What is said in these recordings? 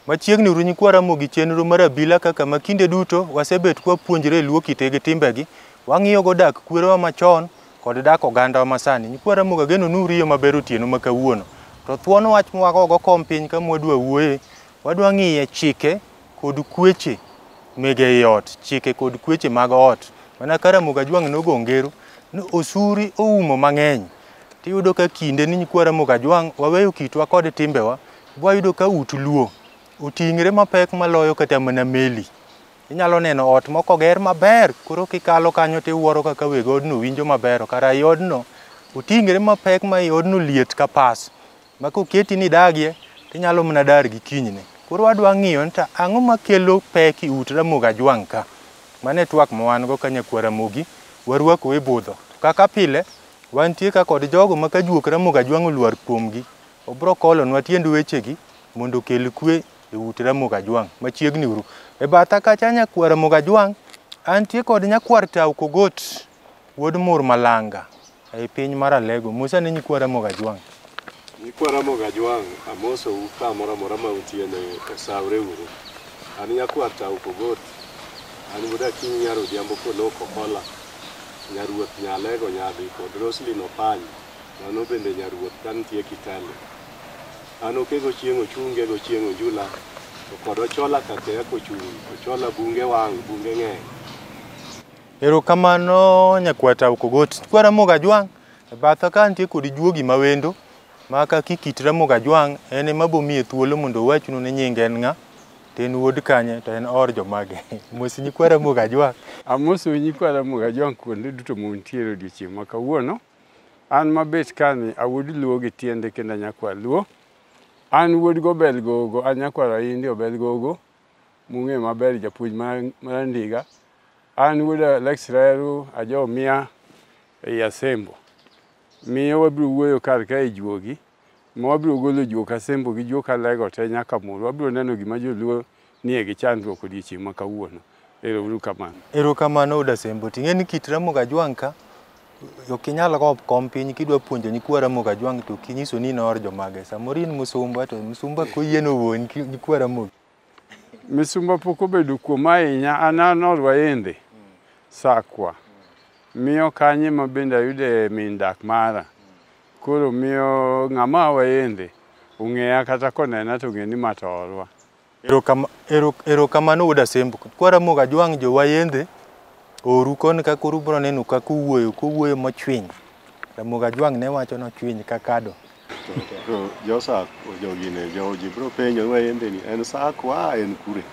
Machiegni uru nyikwa Ramogi chenro mar abila kaka ma kinde duto wasebet kwa puonjre luo kite gi timbegi, wang'iyo go dak kwerewa machon kod dak ogandawa masani. Nyikwa Ramogi ageno ni uriyo maber otieno ma kawuono. To thuon wach mwagogo kom piny kama wadwa wuoye, wadwa ng'iye chike kod kweche mege ei ot, chike kod kweche mag ot. Mana ka Ramogi Ajwang' nogo ngero ni osuri oumo mang'eny. Tiyudo ka kinde ni nyikwa Ramogi Ajwang' waweyo kitwa kod timbewa, wayudo ka ut luo oting're mapek maloyo kata mana meli. Inyalo neno ot moko ger maber, koro kikalo kanyo tiwuoro kaka weg odno winjo maber, kara i odno oting're mapek ma i odno liet ka pas, ma koketi ni idagie tinyalo mana dar gi kinyne. Koro wadwa ng'iyo ni to ang'o makelo pek i ut Ramogi Ajwang' ka. Mano e twak ma wan go ka nyakwar Ramogi warwako e budho. Kaka pile, wantie ka kod jogo ma ka juok Ramogi Ajwang' olwar kuomgi, obro kolonwa tiend wechegi mondo okel kwe e ut Ramogi Ajwang'. Machiegni uru. E batha kacha nyakwar Ramogi Ajwang', antie kod nyakwar Tau Kogot, wuod Mur Malanga, ei piny mar Alego. Musa ne nyikwa Ramogi Ajwang'. Nyikwa Ramogi Ajwang', amosou kamoro amora ma untie osawre uru. An nyakwar Tau Kogot, an wuod Akinyi nyar Odhiambo Koloko Kola, nyaruoth Nyalego Nyadhi kod Roslyn Opany, mano bende nyaruoth ka nitie Kitale. An okego chieng' ochunge go chieng' onjula, to kod Ochola kakeya kochung', Ochola bunge wang' bunge ng'eny. Erokamano nyakwar Tau Kogot. Nyikwa Ramogi Ajwang', e batha ka nitie kod juogi mawendo, ma kaka kit Ramogi Ajwang' en ema bomiye thuolo mondo owachnu ni nyinge en ng'a, to en wuod kanye, to en or jomage. Mos nyikwa Ramogi Ajwang'. Amosou nyikwa Ramogi Ajwang' kuonde duto muntiere odiochieng' ma kawuono. An mabet kani awuod Luo gi tiende kendo nyakwar Luo. An wuod Gobel Gogo, an nyakwar Aindi Obel Gogo, mung'eyo maber japuonj mar Ndiga. An wuod Alex Reru, ajo Mia ei Asembo. Miyo wabiro wuoyo kar kae juogi, ma wabiro golo juok Asembo gi juok Alego te nyaka Mur. Wabiro neno gima joluo nie gi chandruok odiochieng' ma kawuono. Ero uru kamano. Erokamano wuod Asembo. Ting'e ni kit Ramogi Ajwang' ka, ok inyal go kom piny kidwa puonjo nyikwa Ramogi Ajwang' to ok inyiso ni in or jomage. Samoro in musumba to musumba koyieno wuon nyikwa Ramogi. Misumba pok obedo kuom ahinya, an an or Wayende, Sakwa. Miyo kanye ma bende ayude min dak mara. Koro miyo ng'ama Wayende ong'eya kata konena to ong'e ni ma to orwa. Erokamano wuod Asembo. Nyikwa Ramogi Ajwang' jo Wayende oru koni ka koro ubiro neno kaka owuoyo, kowuoyo mochwiny. Ramogi Ajwang' ne wacho nochwiny ka kado. To jo jogine, jo ji biro penjo ni Wayende ni en Sakwa en kure?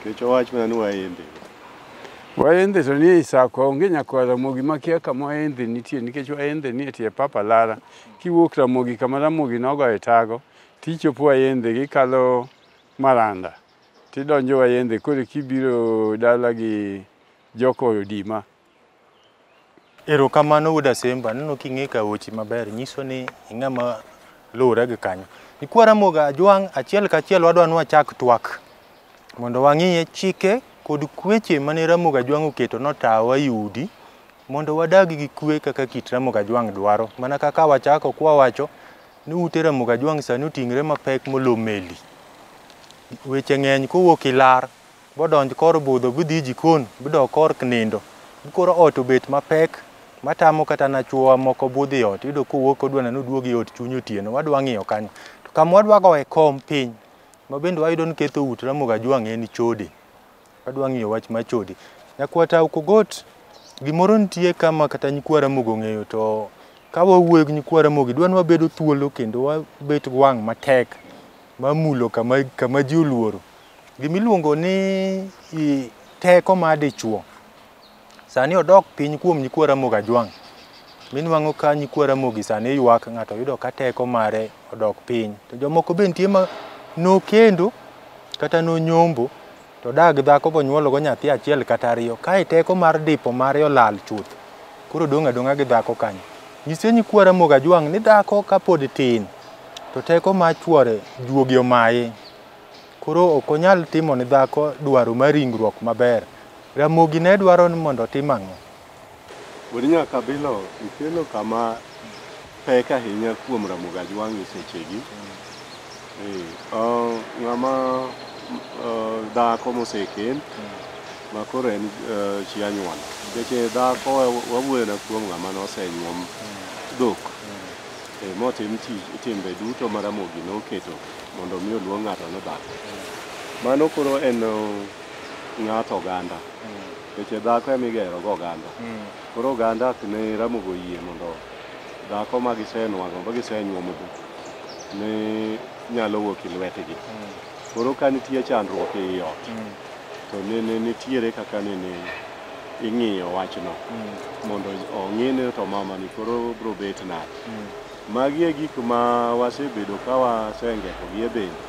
Nikech owach mana ni Wayende. Wayende to nie Sakwa, onge nyakwar Ramogi makia kama Wayende nitie nikech Wayende nie tie pap Alara. Kiwuok Ramogi kama Ramogi nogoye tago, tichopo Wayende gikalo Maranda, tidonjo Wayende koro kibiro dala gi joko Odima. Erokamano wuod Asembo, aneno king'e kaochi maber, nyiso ni ing'ama luwre gi kanyo. Nyikwa Ramogi Ajwang' achiel kachiel wadwa ni wachak twak mondo wang'iye chike kod kweche mane Ramogi Ajwang' oketo notawa e udi mondo wadag gi kwe kaka kit Ramogi Ajwang' dwaro. Mana kaka wachako kwawacho ni ute Ramogi Ajwang' sani oting're mapek molo meli. Weche ng'eny kowuok Ilar, bodonj kor budho bidhi jikon, bidok kor nindo. Koro ot obet mapek matamo kata na chuowa moko budho e ot. Iyudo kowuok odwa neno oduog e ot chuny otieno. Wadwa ng'iyo kanyo. To kama wadwa goye kom piny, ma bende wayudo ni ketho ut Ramogi Ajwang' en chode. Wadwa ng'iyo wach mar chode. Nyakwar Tau Kogot, gimoro nitie kama kata nyikwa Ramogi ong'eyo to ka wawuoyo gi nyikwa Ramogi dwa ni wabedo thuolo kendo wabet gi wang' matek mamulo kama ji oluoro. Gimiluongo ni teko mar dichuo sani odok piny kuom nyikwa Ramogi Ajwang'. Minwang'o ka nyikwa Ramogi sani ywak ng'ato yudo ka teko mare odok piny. To jomoko be nitie ma Nokendo kata nonyombo to dag dhako bonyuolo go nyathi achiel kata ariyo, kae teko mar dipo mare olal chuth. Koro dong' adong'a gi dhako kanyo. Nyise nyikwa Ramogi Ajwang' ni dhako kapod tin to teko mar chuore juogi omaye. Koro ok onyal timo ne dhako dwaro mar ringruok maber. Ramogi ne dwaro ni mondo otim ang'o? Wuod Nyakabilo ikelo kama pek ahinya kuom Ramogi Ajwang' e sechegi. Ng'ama dhako mosekend ma koro en chi anyuola. Nikech dhako wawuoyo na kuom ng'ama nosenyuom dhok. Motim timbe duto ma Ramogi noketo mondo mi oluong ng'ato ni dhako. Mano koro en ng'ato oganda. Nikech dhako ema igero go oganda. Koro oganda ok ne Ramogi oyie mondo dhako ma gisenwang'o ma gisenyuomo dhok ne nyalo wuok e lwetgi. Koro ka nitie chandruok ei ot, to nene nitiere kaka nene ing'iyo wachno mondo ong'i ni to mama ni koro biro bet nade. Magi e gik ma wasebedo ka wasengeko gi e bende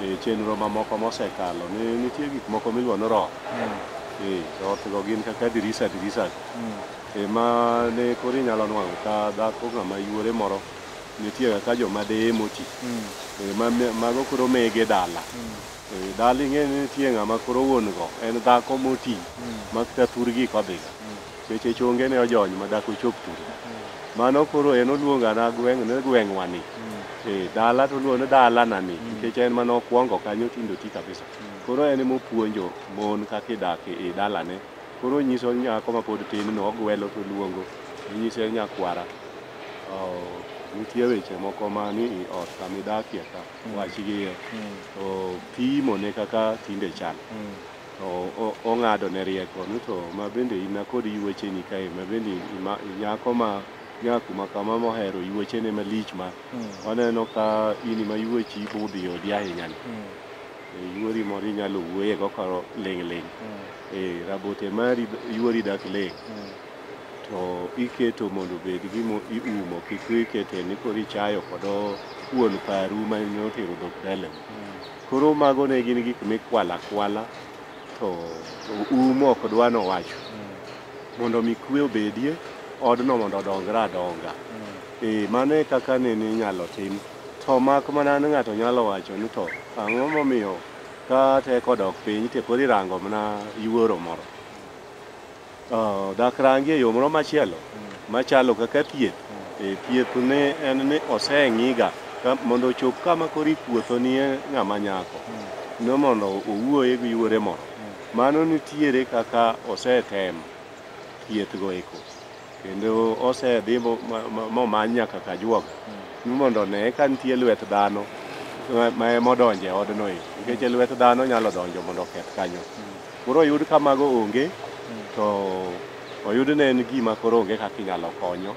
e chenro mamoko mosekalo. Ne nitie gik moko miluongo ni roth. Roth go gin kaka dirisa dirisa. Ma ne koro inyalo nwang'o ka dhako ng'ama yuore moro nitie kaka joma deye moti. Mago koro mege dala. Dala ing'e ni nitie ng'ama koro wuon go en dhako moti ma kata thurgi kodhiga. Nikech chonge ne ojony ma dak ochop thurgi. Mano koro en oluonga na gweng' ni gweng'wa ni. Dala to oluongo ni dala na ni nikech en mane okwongo kanyo tinde oti kabisa. Koro en emopuonjo mon kaka idak e dalane. Koro onyiso nyako mapod tin no ogwelo to oluongo. Onyise nyakwara. Nitie weche moko mani i ot kama idakie ka wach gi to pimo ne kaka tinde chal. To ong'ado ne rieko ni to ma bende in kod yuocheni kae ma bende nyako ma nyakuma kama mohero yuochene malich ma waneno ka in ema yuochi budhi odi ahinya ni. Yuori moro inyalo wuoye go koro ling' ling'. Rabote mari yuori dak ling'. To iketo mondo obed gima iumo kik ikete ni koro ichayo kod wuon paru mane otero dhok mbele. Koro mago ne gin gik mikwalo akwala to umo ok dwa nowacho. Mondo mi kwe obedie, odno mondo odongre adonga. Mano e kaka nene inyalo tim. To mak mana ni ng'ato nyalo wacho ni to ang'o momiyo ka teko odok piny to koro irango mana yuoro moro. Dak rangi e yo moro machielo machalo kaka thieth. Thieth ne en ni oseng'iga mondo ochop kama koro ikuotho nie ng'ama nyako. No mondo owuoye gi yuore moro. Mano nitiere kaka osetem thieth go eko. Kendo osedhi momany nyaka kajuoga. Ni mondo one ka nitie lwet dhano ma emodonjo e odno eko. Nikech lwet dhano nyalo donjo mondo oketh kanyo. Koro oyud ka mago onge, to oyud ne en gima koro onge kaka inyalo konyo.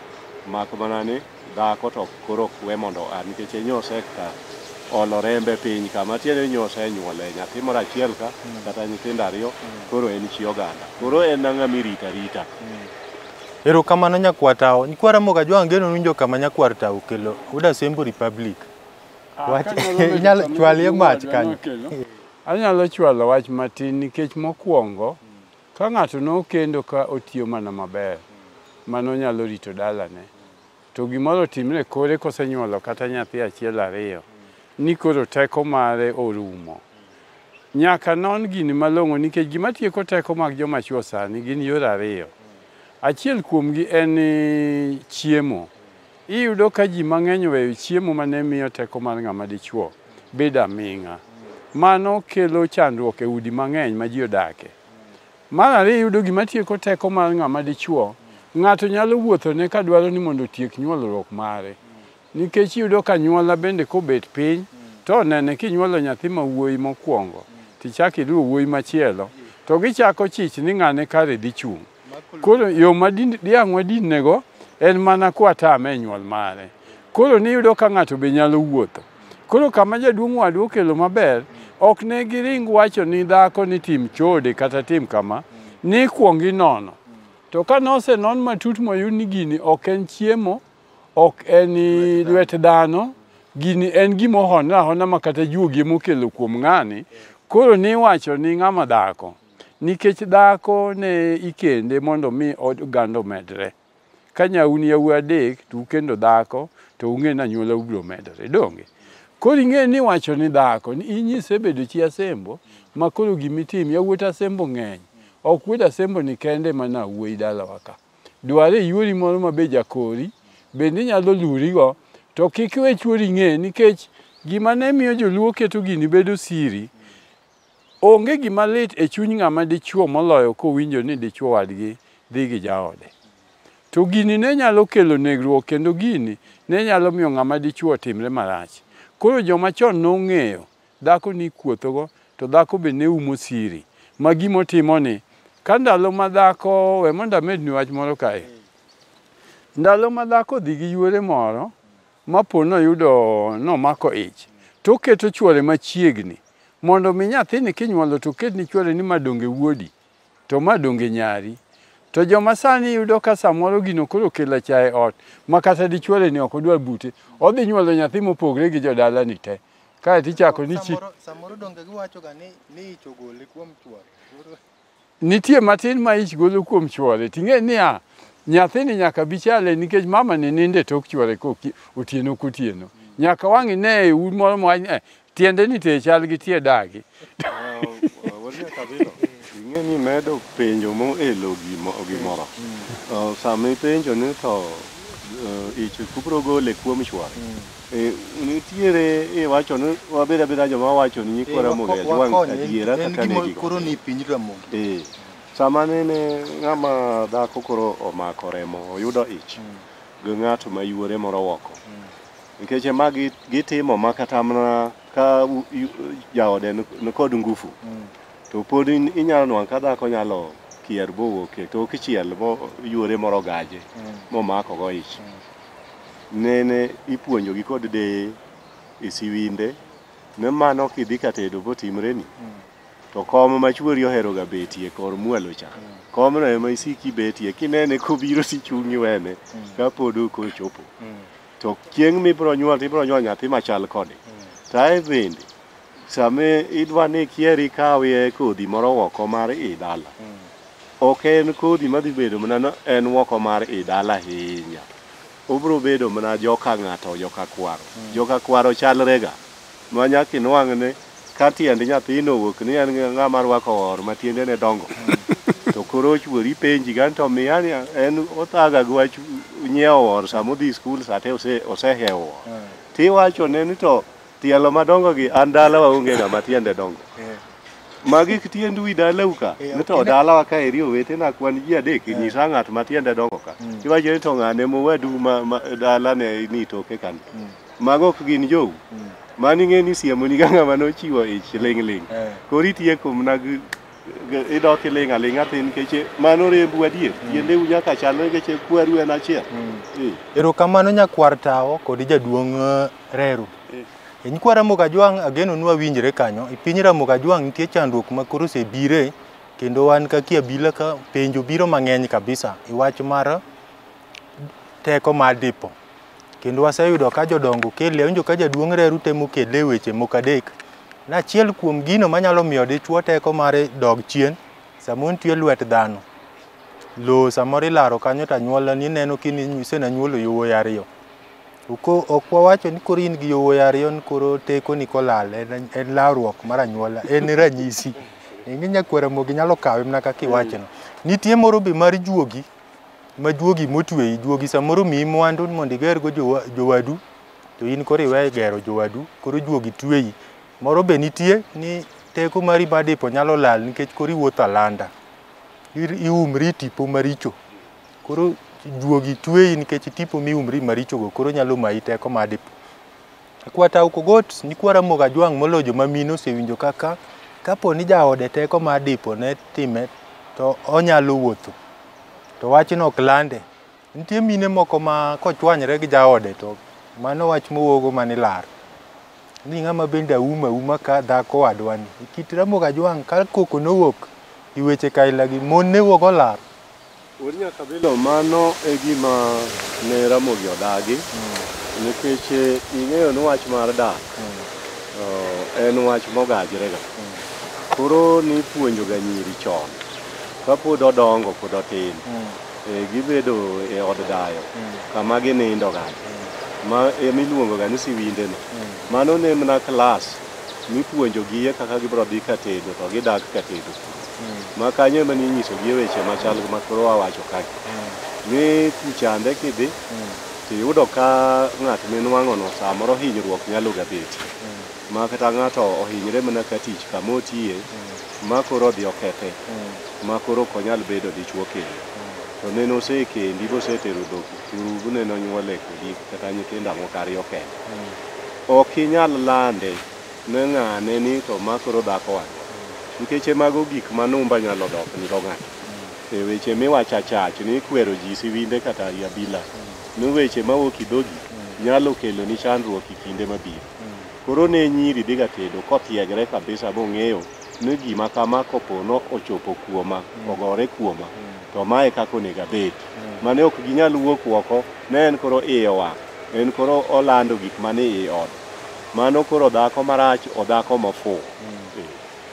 Mak mana ni dhako to koro ok we mondo oa nikech nyoseka olo rembe piny kama tiende ni osenyuole nyathi moro achiel ka kata nyithindo ariyo koro en chi oganda. Koro en ng'ama irito arita. Erokamano nyakwar Tao. Nyikwa Ramogi Ajwang' geno winjo kama nyakwar Tao okelo Wuod Asembo Republic. Inyalo chwalie mach kanyo. Anyalo chwalo wach matin nikech mokwongo ka ng'ato nokendo ka otiyo mana maber, mano nyalo rito dalane. To gimoro otimre kore kosenyuolo kata nyathi achiel ariyo, ni koro teko mare orumo. Nyaka non gini malong'o nikech gima tieko teko mag joma chuo sani gin yore ariyo. Achiel kuomgi en chiemo. Iyudo ka ji mang'eny oweyo chiemo mane miyo teko mar ng'ama dichuo bedo aming'a. Mano kelo chandruok e udi mang'eny ma ji odake. Mar ariyo iyudo gima tieko teko mar ng'ama dichuo, ng'ato nyalo wuothone ka dwaro ni mondo otiek nyuolruok mare. Nikech iyudo ka nyuola bende kobet piny, to nene kinyuolo nyathi ma wuoyi mokwongo, tichako iluwo wuoyi machielo, to gichako chich ni ng'ane kare dhi chung'. Koro yo ma diang' wadinnego en mana kwatame e nyuol mare. Koro niyudo ka ng'ato be nyalo wuotho. Koro kama jaduong' wadwa okelo maber, ok ne giring wacho ni dhako ni tim chode kata tim kama, ni kuong inono. To ka nosenon matut moyud ni gini ok en chiemo, ok en lwet dhano, Gini en gima ohonre ahona ma kata juogi emokelo kuom ng'ani. Koro niwacho ni ng'ama dhako, nikech dhako ne ikende mondo mi oganda omedre. Ka nyau ni yawuoyi adek to ukendo dhako to ung'e ni anyuola biro medore, donge? Koro ing'e ni iwacho ni dhako, ni inyise bedo chi Asembo ma koro gimitim, yawuot Asembo ng'eny. Ok wuod Asembo ni kende mana wuoyi dalawa ka. Dware yuori moro ma be jakori, bende inyalo lurigo, to kik iwe chuori ng'e nikech gima ne miyo joluo keto gini bedo siri, onge gima lit e chuny ng'ama dichuo moloyo kowinjo ni dichuo wadgi dhi gi jaode. To gini ne nyalo kelo negruok kendo gini ne nyalo miyo ng'ama dichuo otimre marach. Koro joma chon nong'eyo dhako ni ikuothogo to dhako be ne umo siri. Ma gimotimo ni, ka ndalo ma dhako, we mondo amedni wach moro kae. Ndalo ma dhako odhi gi yuore moro, ma po noyudo nomako ich, to oketo chuore machiegni, mondo mi nyathini kinyuolo to oket ni chuore ni ma donge wuodi, to ma donge nyari. To joma sani yudo ka samoro gino koro okelo achaye e ot, ma kata dichuore ni ok odwar bute, odhi nyuolo nyathi mopogre gi jodala ni te. Kae tichako ni chi... Samoro donge giwacho ga ni ich ogole kuom chuore. Nitie matin ma ich golo kuom chuore, ting'e niya, nyathini nyaka bi chale nikech mama ni nindo e tok chuore otieno kotieno. Nyaka wang' ine e un moro ma tiende ni te chal gi tie dagi. Ing'e ni medo penjo moelo gimoro. Sama ipenjo ni to ich kubro gole kuom chuore. Nitiere iwacho ni wabed abeda joma wacho ni nyikwa Ramogi Ajwang' adiera kaka ne gigo. Koro ni piny Ramogi. Sama nene ng'ama dhako koro omako remo oyudo ich gi ng'ato ma yuore moro oko. Nikech ema gitimo ma kata mana ka jaode ni kod ngufu. To pod inyalo nwang' ka dhako nyalo kier bowuok e tok chiel bo yuore moro gaje momako go ich. Nene ipuonjo gi kod deye e siwinde ne mano kidhi ka tedo botimreni. To kom ma chuori ohero ga betie kor mwalo cha. Komno ema isiki betie kinene kobiro tichung' iwene kapod ok ochopo. To chieng' mibiro nyuol tibiro nyuol nyathi machal kode. To ae bende sama idwa ni ikier ikawie kodhi moro oko mar i dala. Ok en kodhi madhi bedo mana en oko mar i dala ahinya. Obiro bedo mana joka ng'ato, joka kwaro. Joka kwaro chalre ga. Ma nyaka inwang' ni ka tiend nyathino owuok ni en ng'ama rwako or ma tiendene dongo. To koro chuori penji ga to miya ni en othaga gi wach nyiewo or sama odhi skul sate osehewo or. Tiwacho ne ni to tielo madongo gi an dalawa onge ng'ama tiende dongo. Magi tiend wi dalau ka. Ni to dalawa ka eri owetena kwan ji adek nyisa ng'at ma tiende dongo ka. Tiwacho ni to ng'ane mowadu ma dalane ni toke kanyo. Mago ok gin jou. Mano ing'e ni siemoni ga ng'ama nochiwo ich ling' ling'. Koro itieko mana idok iling' aling'a tin nikech mano rembu adier. Tiendeu nyaka chalre nikech kweru en achiel. Erokamano nyakwar tawo kod jaduong' Reru. Nyikwa Ramogi Ajwang' ageno ni wawinjre kanyo. E piny Ramogi Ajwang' nitie chandruok ma koro osebire kendo wan kaka abila ka penjo biro mang'eny kabisa e wach mar teko mar dipo. Kendo waseyudo ka jodongo kele, awinjo ka jaduong' Reru temo kele e weche moko adek. Na achiel kuom gino manyalo miyo dichuo teko mare dog chien, sama ontie lwet dhano. Lowo samoro ilaro kanyo to anyuola ni ineno kisenyuolo yowuoyi ariyo. Ok wawacho ni koro in gi yowuoyi ariyo ni koro tekoni kolal, en larruok mar anyuola, en ranyisi. Ing'e nyakwar Ramogi nyalo kawe mana kaka iwachono. Nitie moro be mar juogi, ma juogi motweyi, juogi samoro miyi mwandu mondo igergo jowadu, to in koro iwe gero jowadu, koro juogi tweyi. Moro be nitie ni teko mari mar dipo nyalo lal nikech koro iwuotho alanda. Iumri tipo maricho. Koro juogi tweyi nikech tipo miumri marichogo koro nyalo mayi teko mar dipo. Kwata Okogot, nyikwa Ramogi Ajwang' moloyo joma mine osewinjo kaka kapo ni jaode teko mar dipo ne time to onyalo wuotho. To wachno ok lande. Nitie mine moko ma kochwanyre gi jaode to mano wach mowuogo manilar. Ni ng'ama bende auma auma ka dhako wadwa ni. E kit Ramogi Ajwang' ka koko nowuok e weche kaila gi mon ne wuok olar. Wuod Nyakabilo, mano e gima ne Ramogi odagi. Nikech ing'eyo ni wach mar dak en wach mogajre ga. Koro nipuonjo ga nyiri chon kapod odongo pod otin. Gibedo e od dayo kama ginindo ga. Ma emiluongo ga ni siwinde no. Mano ne mana klas mipuonjo gi kaka gibiro dhi ka tedo to gidak ka tedo. Ma kanyo ema ninyiso gi weche machal ma koro wawacho kagi. Ni kuchande kidhi tiyudo ka ng'at minwang'o no samoro hinyruok nyalo ga bet. Ma kata ng'ato ohinyre mana ka tich kama otiye ma koro odhi okethe. Ma koro ok onyal bedo dichuo kendo. To nene osekendi bosetero dhok thuru nene onyuole kodi kata nyithindo moko ariyo kende. Ok inyal lande ne ng'ane ni to ma koro dhako wadwa. Nikech mago gik ma numba nyalo dok ni go ng'ato. E weche miwacho achach ni ikwero ji siwinde kata abila. Ni weche mawuok e dhogi nyalo kelo ni chandruok e kinde mabiro. Koro ne nyiri dhi ga tedo kothiegre kabisa mong'eyo ni gima kama kopono ochopo kuoma, ogore kuoma, to mae kaka onego abed. Mane ok ginyal wuok oko, ne en koro iye owang', en koro olando gik mane i ot. Mano koro dhako marach, odhako mofuwo.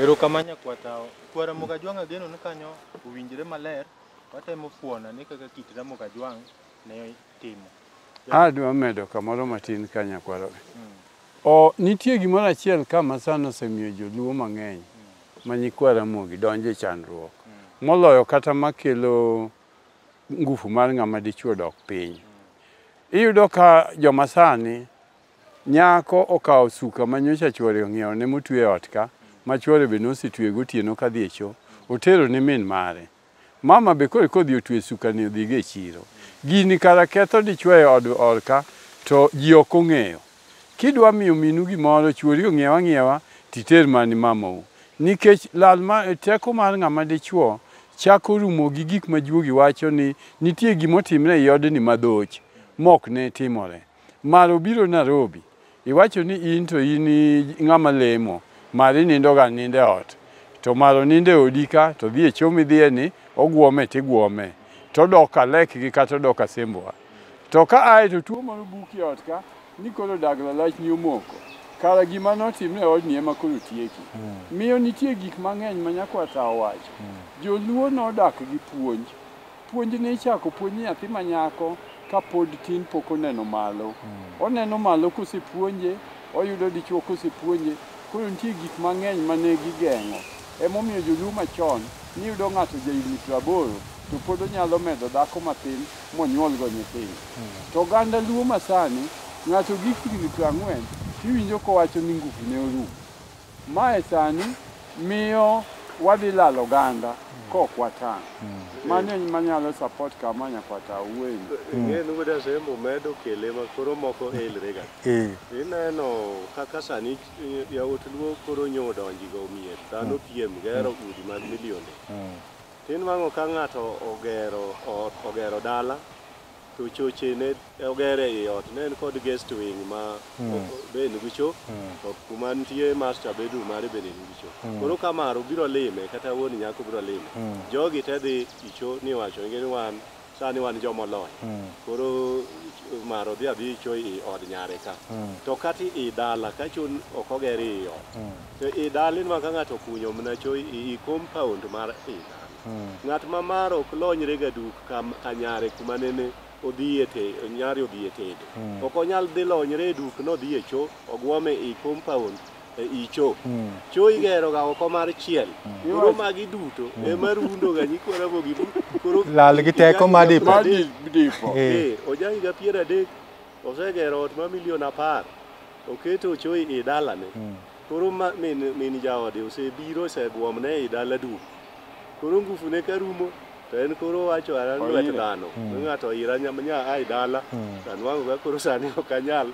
Erokamano nyakwatao. Kwar Ramogi Ajwang' ageno ni kanyo owinjre maler, watemo fuono ni kaka kit Ramogi Ajwang' ne timo. Adwa medo kamoro matin ka nyakwaro. Nitie gimoro achiel ka ma sani osemiyo joluo mang'eny ma nyikwa Ramogi donjo e chandruok. Moloyo kata makelo ngufu mar ng'ama dichuo dok piny. Iyudo ka joma sani nyako okawo suka ma nyocha chuore ong'iewo ne motwe e ot ka, ma chuore be nosetwe gotieno kadhi e cho, otero ne min mare. Mama be koro kodhi otwe suka ni odhi go e chiro. Gini kara ketho dichuo e od ka to ji ok ong'eyo. Kidwa miyo minu gimoro, chuori ong'iew ang'iewa, titer mana mamau. Nikech lal ma teko mar ng'ama dichuo chako rumo gi gik ma juogi wacho ni nitie gimotimre ei odni madhoch mok ne timore. Maro biro Nairobi, iwacho ni in to in ng'ama lemo, mari nindo ga nindo e ot. To maro nindo e odi ka, to dhi e cho midhiye ni, ogwome tigwome. To odok Alek gi kata odok Asembwa. To ka ae to tuo moro buki e ot ka, ni koro dag lalachni omoko. Kara gima notimre e odni ema koro tieki. Miyo nitie gik mang'eny ma nyakwata owacho. Joluo nodak gi puonj. Puonj ne ichako puonj nyathi ma nyako kapod tin pok oneno malo. Oneno malo kosepuonje, oyudo dichuo kosepuonje. Koro nitie gik mang'eny mane gigeng'o. Emomiyo joluo machon niyudo ng'ato jahigni 80 to pod onyalo medo dhako matin monyuol go nyithindo. To oganda luo masani ng'ato gik higni 40 tiwinjo kowacho ni ngufu ne orumo. Mae sani miyo wadhi lalo oganda kok watang'. Mano manyalo support kama nyakwata wuoyeni. Ing'e ni wuod Asembo medo kele ma koro moko elre ga. Ineno kaka sani yawuot luo koro nyo odonji go mier. Dhano piem gero udi mag milionde. Tinwang'o ka ng'ato ogero ot, ogero dala, to choche ne ogere ei ot, ne en kod guest wing ma be nigi cho, to kuma nitie master bedroom mare bende nigi cho. Koro ka maro biro lime kata wuon nyako biro lime, jogi te dhi i cho ni wacho ni wan sani wan jomolony. Koro maro dhi adhi cho i od nyare ka. To kata i dala ka cho ok oger i ot. To i dala inwang'o ka ng'ato okunyo mana cho i compound mar i dala. Ng'at ma maro ok lonyre ga duk ka nyare kuma nene odhiye te nyare odhiye tedo. Ok onyal dhi lonyre e duk nodhi e cho, ogwome i compound e i cho. Cho igero ga oko mar chiel. Koro magi duto ema rundo ga nyikwa Ramogi koro Lal gi teko mar dipo. Mar dipo. Oja higa 30 osegero ot ma milion 10 oketo cho i dalane. Koro min jaode osebiro osegwomne i dala duk. Koro ngufu ne ka rumo to en koro wacho an lwet Oire. dhano. Ng'ato oira nya a i dala to anwang'o ka koro sani ok anyal.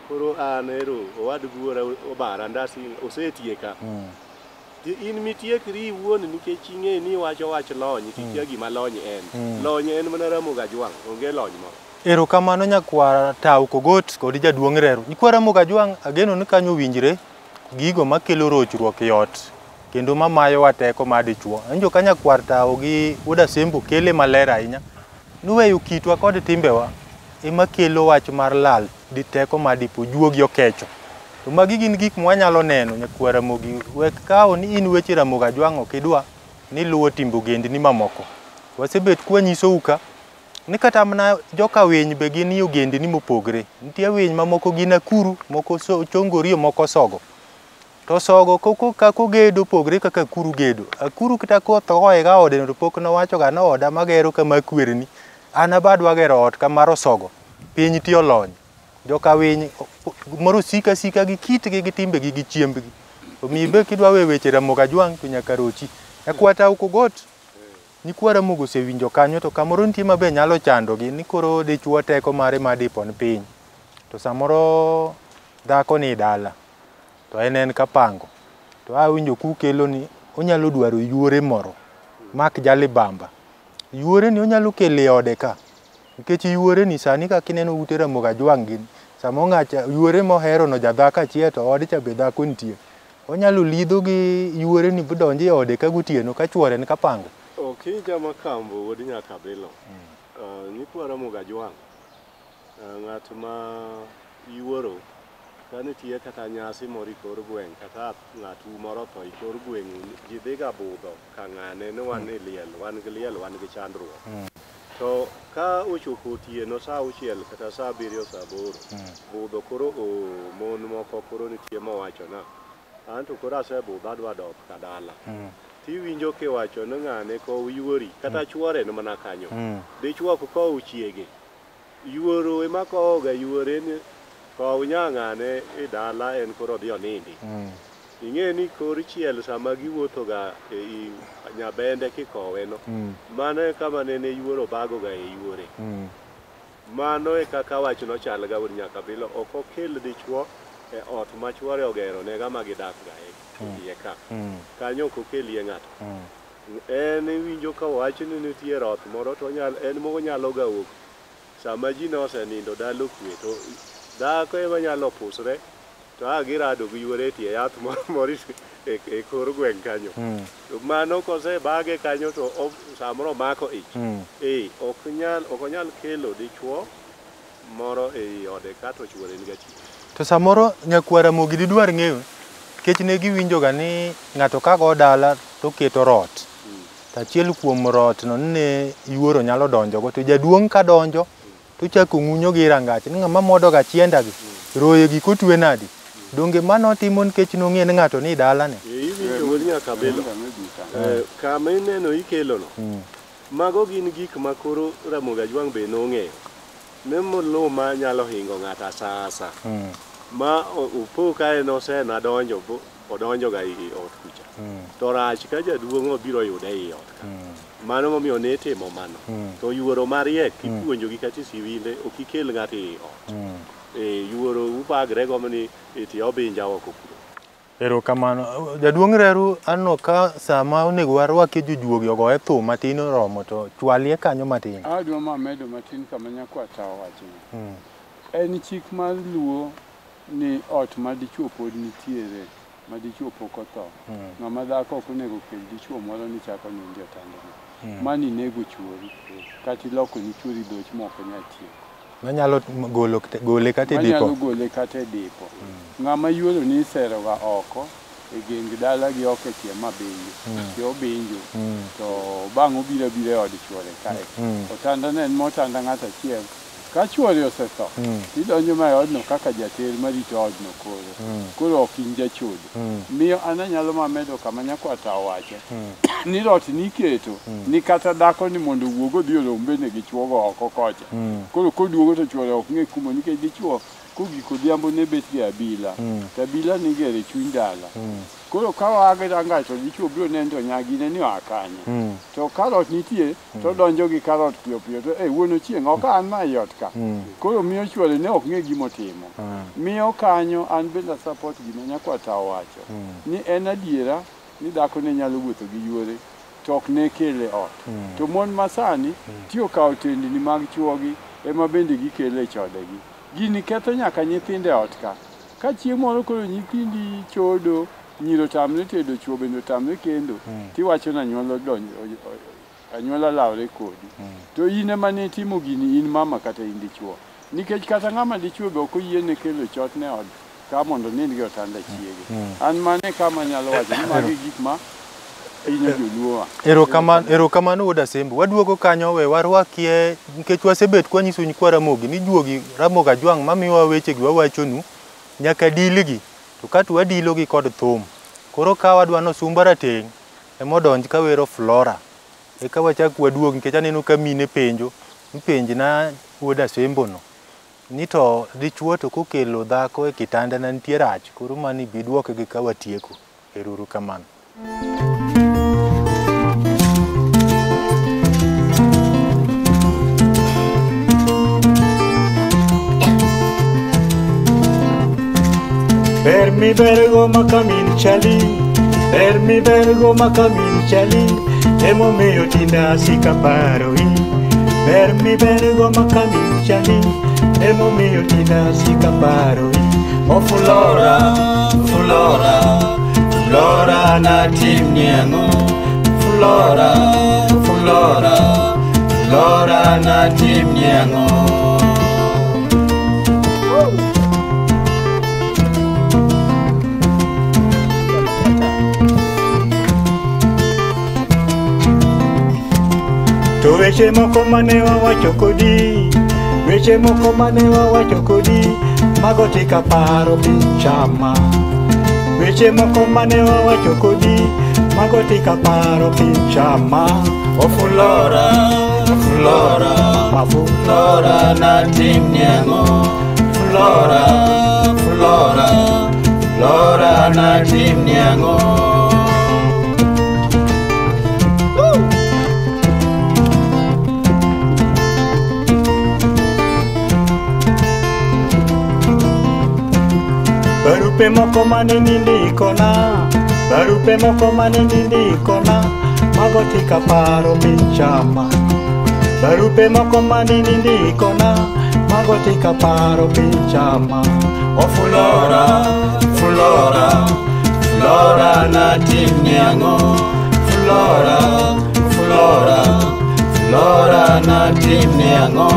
Koro an ero owad wuora obara ndasi osetieka. In mitiekri iwuon nikech ing'e ni iwacho wach lony tikia gima lony en. Lony en mana Ramogi Ajwang', onge lony moro. Erokamano nyakwar Tau Kogot kod jaduong' Reru. Nyikwa Ramogi Ajwang' ageno ni kanyo owinjre gigo makelo rochruok e ot kendo mamayowa teko mar dichuo. Awinjo ka nyakwar Tau gi wuod Asembo kele maler ahinya. Nuweyo kitwa kod timbewa ema kelo wach mar lal di teko mar dipo juogi okecho. To magi gin gik mwanyalo neno nyakwar Ramogi, wek kawo ni in weche Ramogi Ajwang' ok idwa ni luwo timbe ogendni mamoko. Wasebet kwanyisou ka ni kata mana joka winy be gin ogendni mopogre. Nitie winy mamoko gin akuru, moko chongorio, moko sogo. To sogo koko kaka ogedo opogre kaka akuru gedo. Akuru kata kotho ga ode to pok nowacho ga ni oda magero kama akwerni. An abadwa gero ot kamar osogo. Piny ti olony. Joka winy moro sika sika gi kitgi gi timbegi gi chiembgi. Omiyo be kidwa we weche Ramogi Ajwang' to nyaka rochi. Nyakwar Okogot, nyikwa Ramogi osewinjo kanyo to kamoro nitie ma be nyalo chandogi ni koro dichuo teko mare mar dipo ni piny. To samoro dhako ni dala to en kapango. To awinjo kukelo ni onyalo dwaro yuore moro mak jalibamba. Yuore ni onyalo kelo e ode ka. Nikech yuore ni sani kaka ineno ute Ramogi Ajwang' gin samo ng'acha yuore mohero no jadhako achiel to ode cha be dhako nitie. Onyalo lidho gi yuore ni bidonj e ode ka gotieno ka chuore ni kapango. Okinja Makambo wuod Nyakabilo. Nyikwa Ramogi Ajwang', ng'at ma yuoro ka nitie kata nyasi moro e kor gweng' kata ng'atu moro otho e kor gweng'u, ji dhiga budho ka ng'ane ni wan e liel, wan gi liel, wan gi chandruok. To ka ochopo otieno sa 6 kata sa 7 sa 8, budho koro mon moko koro nitie mowachona, an to koro asebudho adwa dok ka dala. Tiwinjo kiwacho ni ng'ane kow yuori, kata chuore ni mana kanyo. Dichuo ok kow chiege. Yuoro ema kowoga yuore ni kow nya ng'ane e dala en koro odhi onindi. Ing'e ni kor chiel sama giwuotho ga e nyabende kikowe no, mano e kama nene yuoro bago ga e yuore. Mano e kaka wachno chal ga wuod Nyakabilo, ok okel dichuo e ot ma chuore ogero nega ma gidak ga e iye ka. Kanyo ok okelie ng'ato. En iwinjo ka owach ni nitie roth moro to en monyalo ga wuok sama ji nosenindo dala okwe to dhako ema nyalo pusre to a girado gi yuore e tie yath moro e kor gweng' kanyo. To mano kosebage kanyo to samoro omako ich. Ok onyal kelo dichuo moro ei ode ka to chuore ni gachien. To samoro nyakwar Ramogi didwar ng'eyo nikech ne giwinjo ga ni ng'ato ka go dala to keto rot. To achiel kuom rot no ne yuoro nyalo donjogo to jaduong' ka donjo to chako ng'unyo gi rangach ni ng'ama modo ga chienda gi roye gi kotwe nadi. Donge mano timo nikech nong'e ni ng'ato ni dala ne. Iwinjo wuod Nyakabilo. Kama ineno ikelo no. Mago gin gik ma koro Ramogi Ajwang' be nong'eyo. Ne molo ma nyalo hingo ng'ato asasa. Ma opo ka en osena donjo odonjo ga ei ot kucha. To rach ka jaduong' obiro yude ei ot ka. Mano momiyo ne itimo mano. To yuoro mariek ipuonjo gi kata e siwinde ok ikel ng'ato ei ot. Yuoro ubagre go ni e tie obinja oko kuro. Erokamano. Jaduong' Reru aneno ka sama onego warwakie jojuogi ogoye thum matin oromo to chwalie kanyo matin. Adwa ma medo matin kama nyakwar tawo wachno. En chik mar Luo ni ot ma dichuo pod nitiere, ma dichuo pok otho. Ng'ama dhako ok onego kel dichuo moro ni chako nindo e otandane. Mani nego chuori, kata iloko ni chuori dhoch mok onyal tieko. Manyalo golo gole kata e Manyalo dipo. gole kata e dipo. Ng'ama yuoro ni isero ga oko e geng dala gi oko e tie mabinjo. Tie obinjo to bang' obiro abira e od chuore kae. Otanda ne en motanda ng'ato achiel. Ka chuori osetho, tidonjo ma e odno kaka jater marito odno koro. Koro ok in jachodo. Miyo an anyalo mamedo kama nyakwar ta owacho. Ni rot niketo ni kata dhako ni mondo owuog odhi orom bende gi chuogo oko kocha. Koro koduogo to chuore ok ng'e kumo nikech dichuo kogik odhiambo ne bet gi abila. To abila nigero e chuny dala. Koro ka oa gi rangach to dichuo biro neno to nyagine ni oa kanye. To ka rot nitie to donjo gi karot piyo piyo to wuon Ochieng' ok an ma ei ot ka. Koro miyo chuore ne ok ng'e gimotimo. Miyo kanyo an bende a support gima nyakwar ta owacho. Ni en adiera ni dhako ne nyalo wuotho gi yuore to ok ne kele ot. To mon masani ti okawo tendni mag chuogi ema bende gikelo e chodegi. Gini ketho nyaka nyithindo e ot ka. Ka chieng' moro koro nyithindi chodo, nyiri otamre tedo, chuo bende otamre kendo, tiwacho ni anyuola odonjo, anyuola lawre kodi. To in ema nitimo gini, in mama kata in dichuo. Nikech kata ng'ama dichuo be ok oyiene kelo chot ne ot ka mondo onind gi otanda chiege. An mano e kama anyalo wacho ni magi gik ma hinyo joluowa. Erokamano, erokamano wuod Asembo. Waduogo kanyo we warwakie nikech wasebet kwanyiso nyikwa Ramogi ni juogi Ramogi Ajwang' mamiyowa wechegi wawachonu nyaka dilgi to kato wadilo gi kod thum. Koro ka wadwa ni Osumba Rateng' emodonj kawero Flora eka wachak waduog nikech aneno ka mine penjo ni penjna wuod Asembo no ni to dichuo to kokelo dhako e kitandana nitie rach koro mano ibi duokgi ka watieko. Ero uru kamano. Ber mibergo makamin chali, ber mibergo makamin chali, emomiyo tinde asika paroi. Ber mibergo makamin chali, emomiyo tinde asika paroi. O Flora, Flora, Flora natimni ang'o? Flora, Flora, Flora natimni ang'o? To weche moko mane wawacho kodi, weche moko mane wawacho kodi, mago tika paro pichama. Weche moko mane wawacho kodi, mago tika paro pichama. O Flora, Flora, Mafu Flora natimni ang'o? Flora, Flora, Flora natimni ang'o? Barupe moko mane nindikona, barupe moko mane nindikona, mago tika paro pichama. Barupe moko mane nindikona, mago tika paro pichama. O Flora, Flora, Flora natimni ang'o? Flora, Flora, Flora natimni ang'o?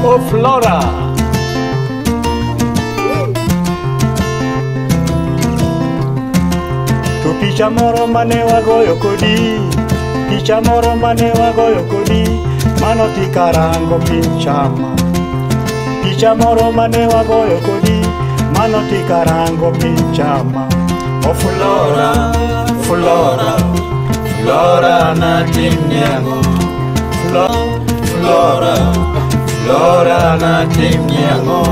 O Flora. To picha moro mane wagoyo kodi, picha moro mane wagoyo kodi, mano tikarango pichama. Picha moro mane wagoyo kodi, mano tikarango pichama. O Flora, Flora, Flora natimni ang'o? Flora, Flora, Flora natimni ang'o?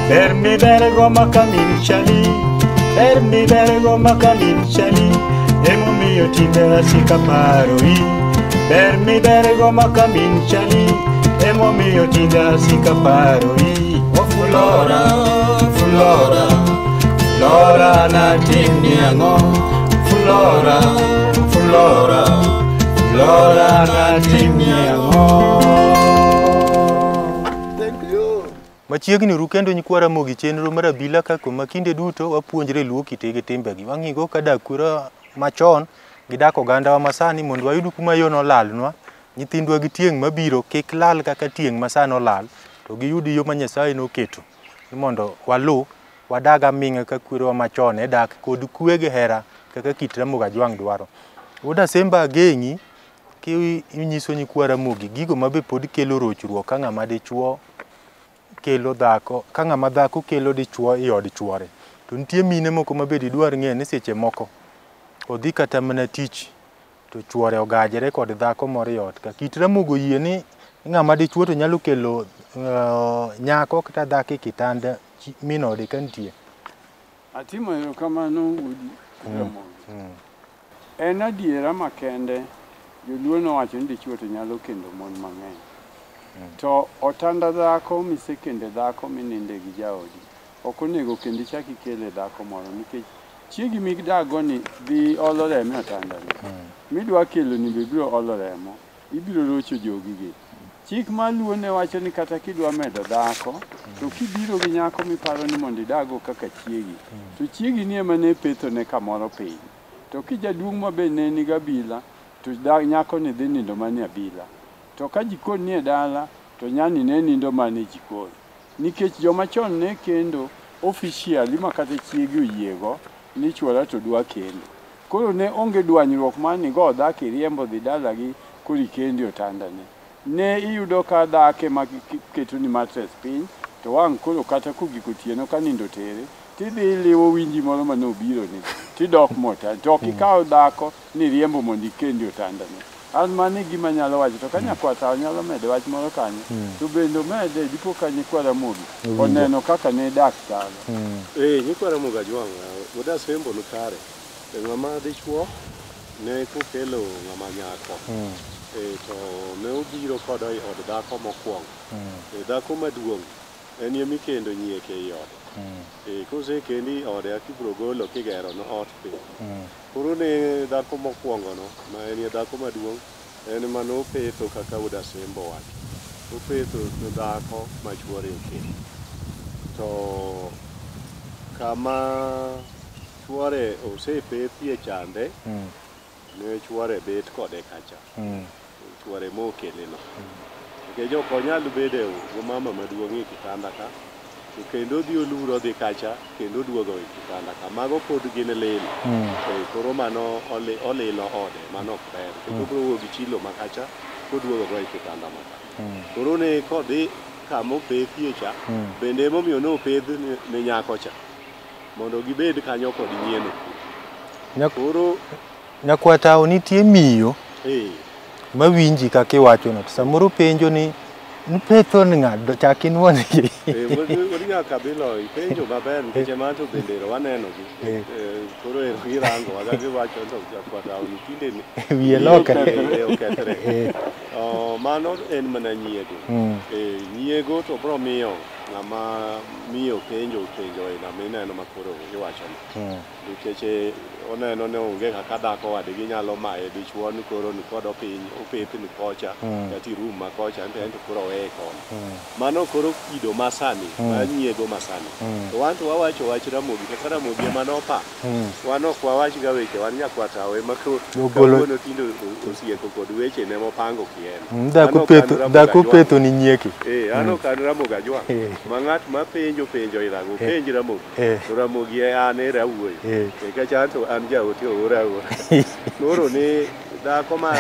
Ber mibergo makamin chali, ber mibergo makamin chali, emomiyo tinde asika paroi. Ber mibergo makamin chali, emomiyo tinde asika paroi. O Flora, Flora, Flora natimni ang'o? Flora, Flora, Flora natimni ang'o? Machiegni uru kendo nyikwa Ramogi chenro mar abila kaka ma kinde duto wapuonjre luo kite gi timbegi. Wang'igo ka dak kwere machon gi dak ogandawa masani mondo wayud kuma yo nolalnwa. Nyithindwa gi tieng' mabiro kik lal kaka tieng' masani olal, to giyud yo ma Nyasaye noketo ni mondo walu wadag aming'a ka kwerewa machon ne dak kod kwe gi hera kaka kit Ramogi Ajwang' dwaro. Wuod Asembo ageng'i kinyiso nyikwa Ramogi gigo mabe pod kelo rochruok ka ng'ama dichuo kelo dhako, ka ng'ama dhako kelo dichuo e od chuore. To nitie mine moko ma be didwar ng'eyo ni seche moko odhi kata mana tich to chuore ogajre kod dhako moro e ot ka. Kit Ramogi oyie ni ng'ama dichuo to nyalo kelo nyako kata dhako e kitanda min ode ka nitie. Atimo erokamano wuod Ramogi. En adiera makende, joluo nowacho ni dichuo to nyalo kendo mon mang'eny. To otanda dhako misekende dhako mininde gi jaodi, ok onego kendo ichak ikele dhako moro nikech chiegi midakgo ni dhi olo remo e otandani. Midwa keloni be biro olo remo, ibiro rocho jogi gi. Chik mar Luo ne wacho ni kata kidwa medo dhako, to kibiro gi nyako miparo ni mondo idago kaka chiegi, to chiegi ni ema ne pethone kamoro piny. To kijaduong' ma be ne nigi abila, to nyako ni dhi nindo mana e abila. To ka jikon nie dala, to nyani ne nindo mana e jikon. Nikech joma chon ne kendo officially ma kata chiegi oyiego ni chuora to dwa kendo. Koro ne onge dwanyruok mar ni go dhako iriembo dhi dalagi koro ikendi otandane. Ne iyudo ka dhako ema ketoni mattress piny, to wang' koro kata kogik otieno ka nindo tere, tidhi iliwo winji moro mane obironi, tidok mota. To ok ikaw dhako ni iriembo mondo ikendi otandane. An mano e gima anyalo wacho, to ka nyakwar tawo nyalo medo wach moro kanyo, to bende omede dipo ka nyikwa Ramogi oneno kaka ne dak chalo. Nyikwa Ramogi Ajwang', wuod Asembo ni kare. Ng'ama dichuo ne kokelo ng'ama nyako, to ne obiro koda e od dhako mokwongo. Dhako maduong' en ema ikendo nyieke ei ode. Kosekendi e ode eka ibiro golo kigero ne ot piny. Koro ne dhako mokwongo no, ma en dhako maduong', en ema nopetho kaka wuod Asembo owacho. Opetho ne dhako ma chuore okendo. To kama chuore osepethie chande, ne chuore bet kode kacha. Chuore mokele no. Nikech ok onyal bedo go mama maduong' e kitanda ka, to kendo odhi oluro odhi kacha, kendo oduogo e kitanda ka. Mago pod gin lil. Koro mano olilo ode, mano ok ber. Nikech obiro wuok gi chilo ma kacha, koduogo go e kitanda ma ka. Koro ne kodhi kama opethie cha, bende emomiyo nopedh ne nyako cha, mondo gibed kanyo kod nyieno. Koro Nyakwar tawo nitie miyo mawinji kaka iwachono, to samoro penjo ni nipetho ni ng'a, chak inuonegi. Wuod Nyakabilo ipenjo maber nikech ema to bende ero wanenogi. Koro ero girango waga giwacho to nyakwar tawo ni tinde ni Wiye lokre. Okethre. Mano en mana nyiego. Nyiego to biro miyo ng'ama miyo penjo aina mineno ma koro iwachono. Nikech oneno ni onge kaka dhako wadgi nyalo maye dichuo ni koro ni kod opiny opeth ni kocha kata i room ma kocha ento koro oweye kono. Mano koro kido masani, mar nyiego masani. To wan to wawacho wach Ramogi kaka Ramogi ema nopa. Wan ok wawach ga weche, wan nyakwar tawo ema kawuono tinde osieko kod weche ne mopango kien. Dhako petho ni nyieke. An ok an Ramogi Ajwang'. Ma ng'at ma penjo irago, penj Ramogi. To Ramogi an era awuoyo. Nikech an to an jaote oora aora. Koro ni dhako ma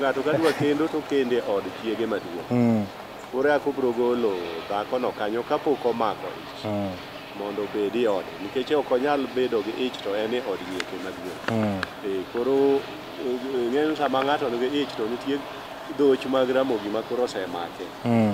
ng'ato ka dwa kendo to kende od chiege maduong'. Koro eka obiro golo dhakono kanyo kapok omako ich. Mondo obed e ode. Nikech ok onyal bedo gi ich to en e od nyieke maduong'. Koro ing'eyo sama ng'ato nigi ich to nitie dhoch mag Ramogi ma koro osemake.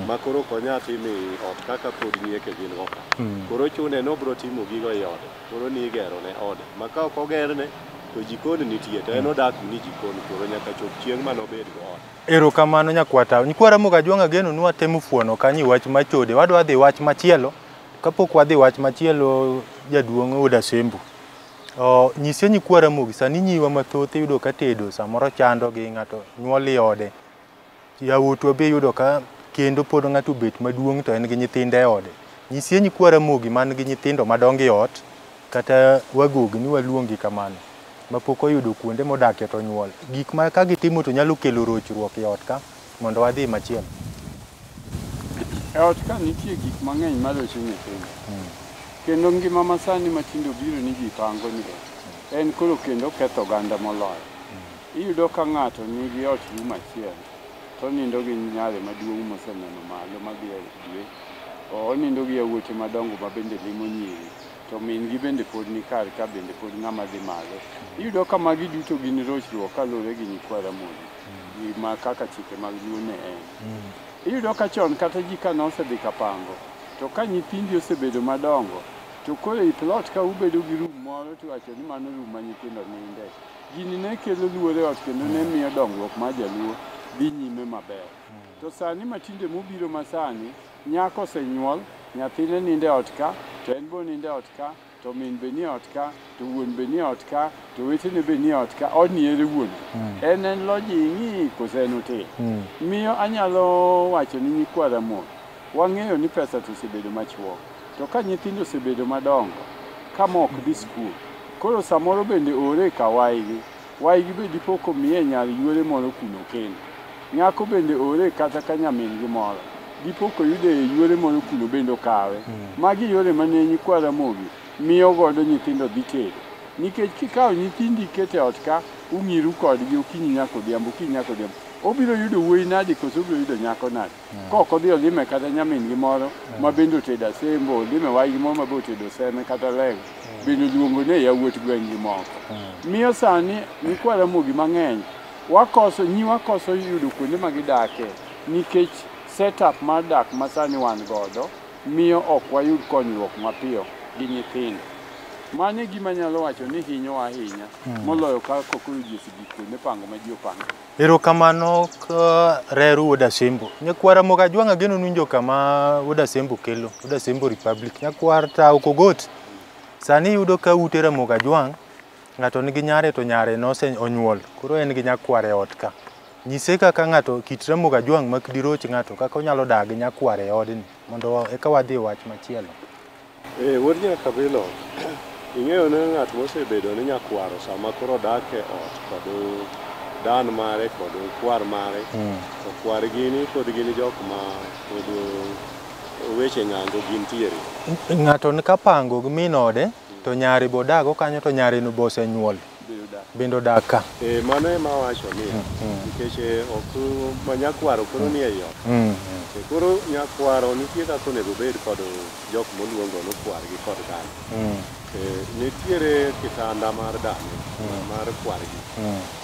Ma koro ok onyal timo e ot kaka pod nyieke gin go ka. Koro chune ni obiro timo gigo e ode. Koro ni igero ne ode. Ma ka ok ogerne to jikon nitie to en odak ni jikon koro nyaka chop chieng' manobed go ot. Erokamano nyakwar tawo. Nyikwa Ramogi Ajwang' ageno ni watemo fuono kanyo e wach machode. Wadwa dhi wach machielo. Kapok wadhi wach machielo jaduong' wuod Asembo. Nyisie nyikwa Ramogi sani nyiwa mathoth iyudo ka tedo samoro chandogi ng'ato nyuol e ode. Yawuotwa be iyudo ka kendo pod ng'ato obet maduong' to en gi nyithinde e ode. Nyisie nyikwa Ramogi man gi nyithindo madongo e ot kata wagogi ni waluongi kamano mapok oyudo kuonde modakie to nyuol. Gik ma ka gitimo to nyalo kelo rochruok e ot ka mondo wadhi machielo. E ot ka nitie gik mang'eny marocho nyithindo. Kendo ngima masani matinde obiro ni ji pango ni en koro kendo ketho oganda moloyo. Iyudo ka ng'ato nigi ot room achiel to onindo gi nyare maduong' moseneno malo madhi e dwe. Onindo gi yawuote madongo ma bende limo nyiri. To min gi bende pod ni kar ka bende pod ng'ama dhi malo. Iyudo ka magi duto gin rochruok kaluwore gi nyikwa Ramogi. Ma kaka chike mag Luo ne en. Iyudo ka chon kata ji ka nosedhi kapango, to ka nyithindi osebedo madongo, to koro i plot ka ubedo gi room moro tiwacho ni mano room ma nyithindo ninde. Gini ne kelo luor e ot kendo ne miyo dongruok mar jaluo dhi nyime maber. To sani matinde mobiro masani, nyako osenyuol, nyathine nindo e ot ka, to en be onindo e ot ka, To min be nie ot ka, to wuon be nie ot ka, to wetene be nie ot ka, odni ere wuon. En lodging koso en hotel. Miyo anyalo wacho ni nyikwa Ramogi, wang'eyo ni pesa to osebedo machuok. To ka nyithindo osebedo madongo, ka mok dhi skul, koro samoro bende ore ka waygi. Waygi be dipo komiye nyar yuore moro kuno kendo. Nyako bende ore kata ka nyamin gi moro. Dipo koyude yuore moro kuno bende okawe. Magi yore mane nyikwa Ramogi miyo godo nyithindo dhi tedo. Nikech kikawo nyithindi iketo e ot ka, ung'iru kodgi okinyi nyaka odhiambo, okinyi nyaka odhiambo. Obiro yudo wuoyi nadi koso obiro yudo nyako nadi? Kok odhi olime kata nyamin gi moro ma bende otedo asembo, olime waygi moro ma be otedo seme kata lego. Bende oluongo ne yawuot gweng' gi moko. Miyo sani nyikwa Ramogi mang'eny wakoso nyiwa koso yudo kuonde ma gidake nikech setup mar dak masani wan godo miyo ok wayud konyruok mapiyo gi nyithindo. Mano e gima anyalo wacho ni hinyowa ahinya moloyo kaka koro ji osegik kuonde pango ma ji opango. Erokamano ka reru wuod Asembo. Nyakwar Ramogi Ajwang' ageno ni winjo kama wuod Asembo kelo, wuod Asembo Republic. Nyakwar Tao Kogot, sani iyudo ka ute Ramogi Ajwang' ng'ato nigi nyare to nyare nose onyuol, koro en gi nyakware e ot ka. Nyise kaka ng'ato kit Ramogi Ajwang' mak diroch ng'ato kaka onyalo dak gi nyakware e odni mondo eka wadhi e wach machielo. Wuod Nyakabilo, ing'eyo ni ng'at mosebedo ni nyakwaro sama koro odak e ot kod dan mare kod kwar mare, to kwar gini pod gin jok ma pod weche ng'ango gintiere. Ng'ato ni kapango gi min ode to nyare be odago kanyo to nyare no be osenyuol bende odak ka. Mano ema awacho niya, nikech ok ma nyakwaro koro nie ei ot. Koro nyakwaro nitie kaka onego obed kod jok moluongo ni kwargi kod dane. Nitiere kitanda mar dane, mar kwargi.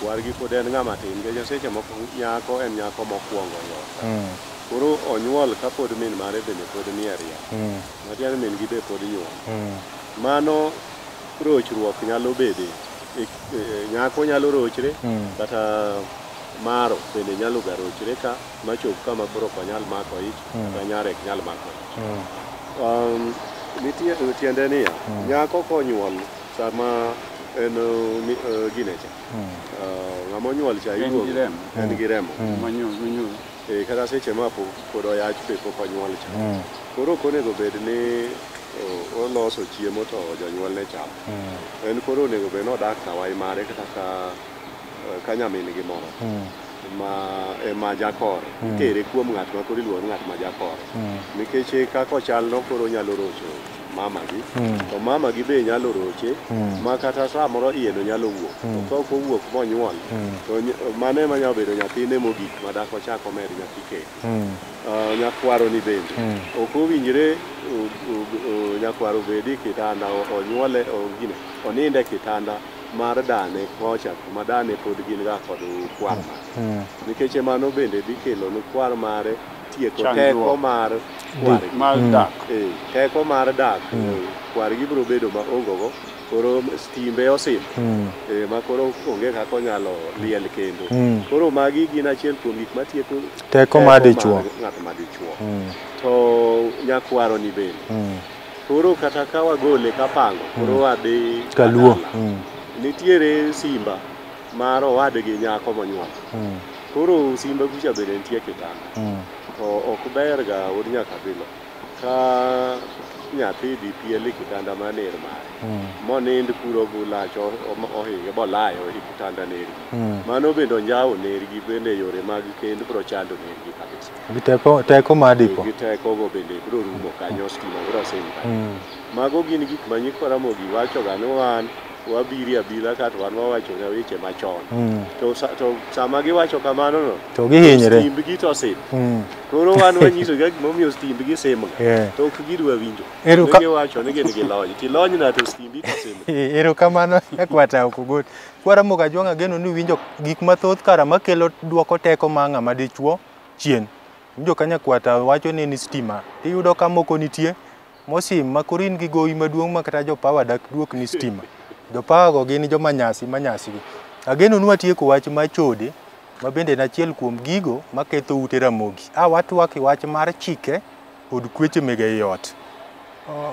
Kwargi pod en ng'ama tin, nikech seche moko nyako en nyako mokwongo e ot. Koro onyuol kapod min mare bende pod nie ria. Matiende min gi be pod nyuol. Mano rochruok nyalo bede. Nyako nyalo rochre, kata maro bende nyalo ga rochre ka machop kama koro ok onyal mako ich, kata nyare ok nyal mako ich. Nitie tiende niya, nyako konyuol sama en gine cha. Ng'ama onyuol cha En gi iluongo remo. en gi remo. Manyuol. Kata seche ma pod oyach be pok onyuol cha. Koro ok onego bed ni oloso chiemo to jonyuolne chamo. En koro onego bed ni odak ka wai mare kata ka nyamin gi moro ma ema jakore. Itere kuom ng'at ma koro iluongo ni ng'at ma jakore. Nikech kaka ochal no koro onyalo rocho mama gi, to mama gi be nyalo roche ma kata samoro iye no nyalo wuok. To ka ok owuok monyuol, to mano ema nyalo bedo nyathine mogik ma dak ochak omed nyathi kendo. Nyakwaro ni bende ok owinjre nyakwaro obed e kitanda onyuole gine oninde e kitanda mar dane kocha kuma dane pod gin ga kod kwar mare. Nikech mano bende dhi kelo ne kwar mare tieko teko mar kwargi. Mar dak. Teko mar dak kwargi biro bedo ma onge go koro stimbe osim ma koro onge kaka onyalo liel kendo. Koro magi gin achiel kuom gik matieko Teko mar dichuo. ng'at ma dichuo. To nyakwaro ni bende koro kata ka wagole kapango koro wadhi Kaluo. dala. Nitiere simba mar owadgi nyako monyuol. Koro simba kucha bende nitie kitanda. To ok ber ga wuod Nyakabilo ka nyathi dhi piel e kitanda mar ner mare monind kuro bulach ohinge bolayo e kitanda nergi. Mano bende onjawo nergi bende yore mag kend biro chando nergi kabisa. Gi teko mar dipo. Gi teko go bende biro rumo kanyo, stima biro sim kanyo. Mago gin gik ma nyikwa Ramogi wacho ga ni wan wabiri abila kato wan wawacho ga weche machon. To sama giwacho kamano no, To gihinyre. Stimbgi to sim. Koro wan wanyiso ga gimomiyo stimbgi sim ga. To ok gidwa winjo. Giwacho ni gin gi lony. Tilony na to stimbi to sim. Erokamano nyakwar Okogot. Kwar Ramogi Ajwang' ageno ni winjo gik mathoth kara makelo duoko teko mar ng'ama dichuo chien. Winjo ka nyakwar wacho ni en stima. Tiyudo ka moko nitie mosim ma koro in gi gowi maduong' ma kata jopawa dak duok ni stima. Jopawa go gin joma nyasi ma nyasi gi. Ageno ni watieko wach mar chode ma bende en achiel kuom gigo maketho ute Ramogi. A watwak e wach mar chike kod kweche mege ei ot.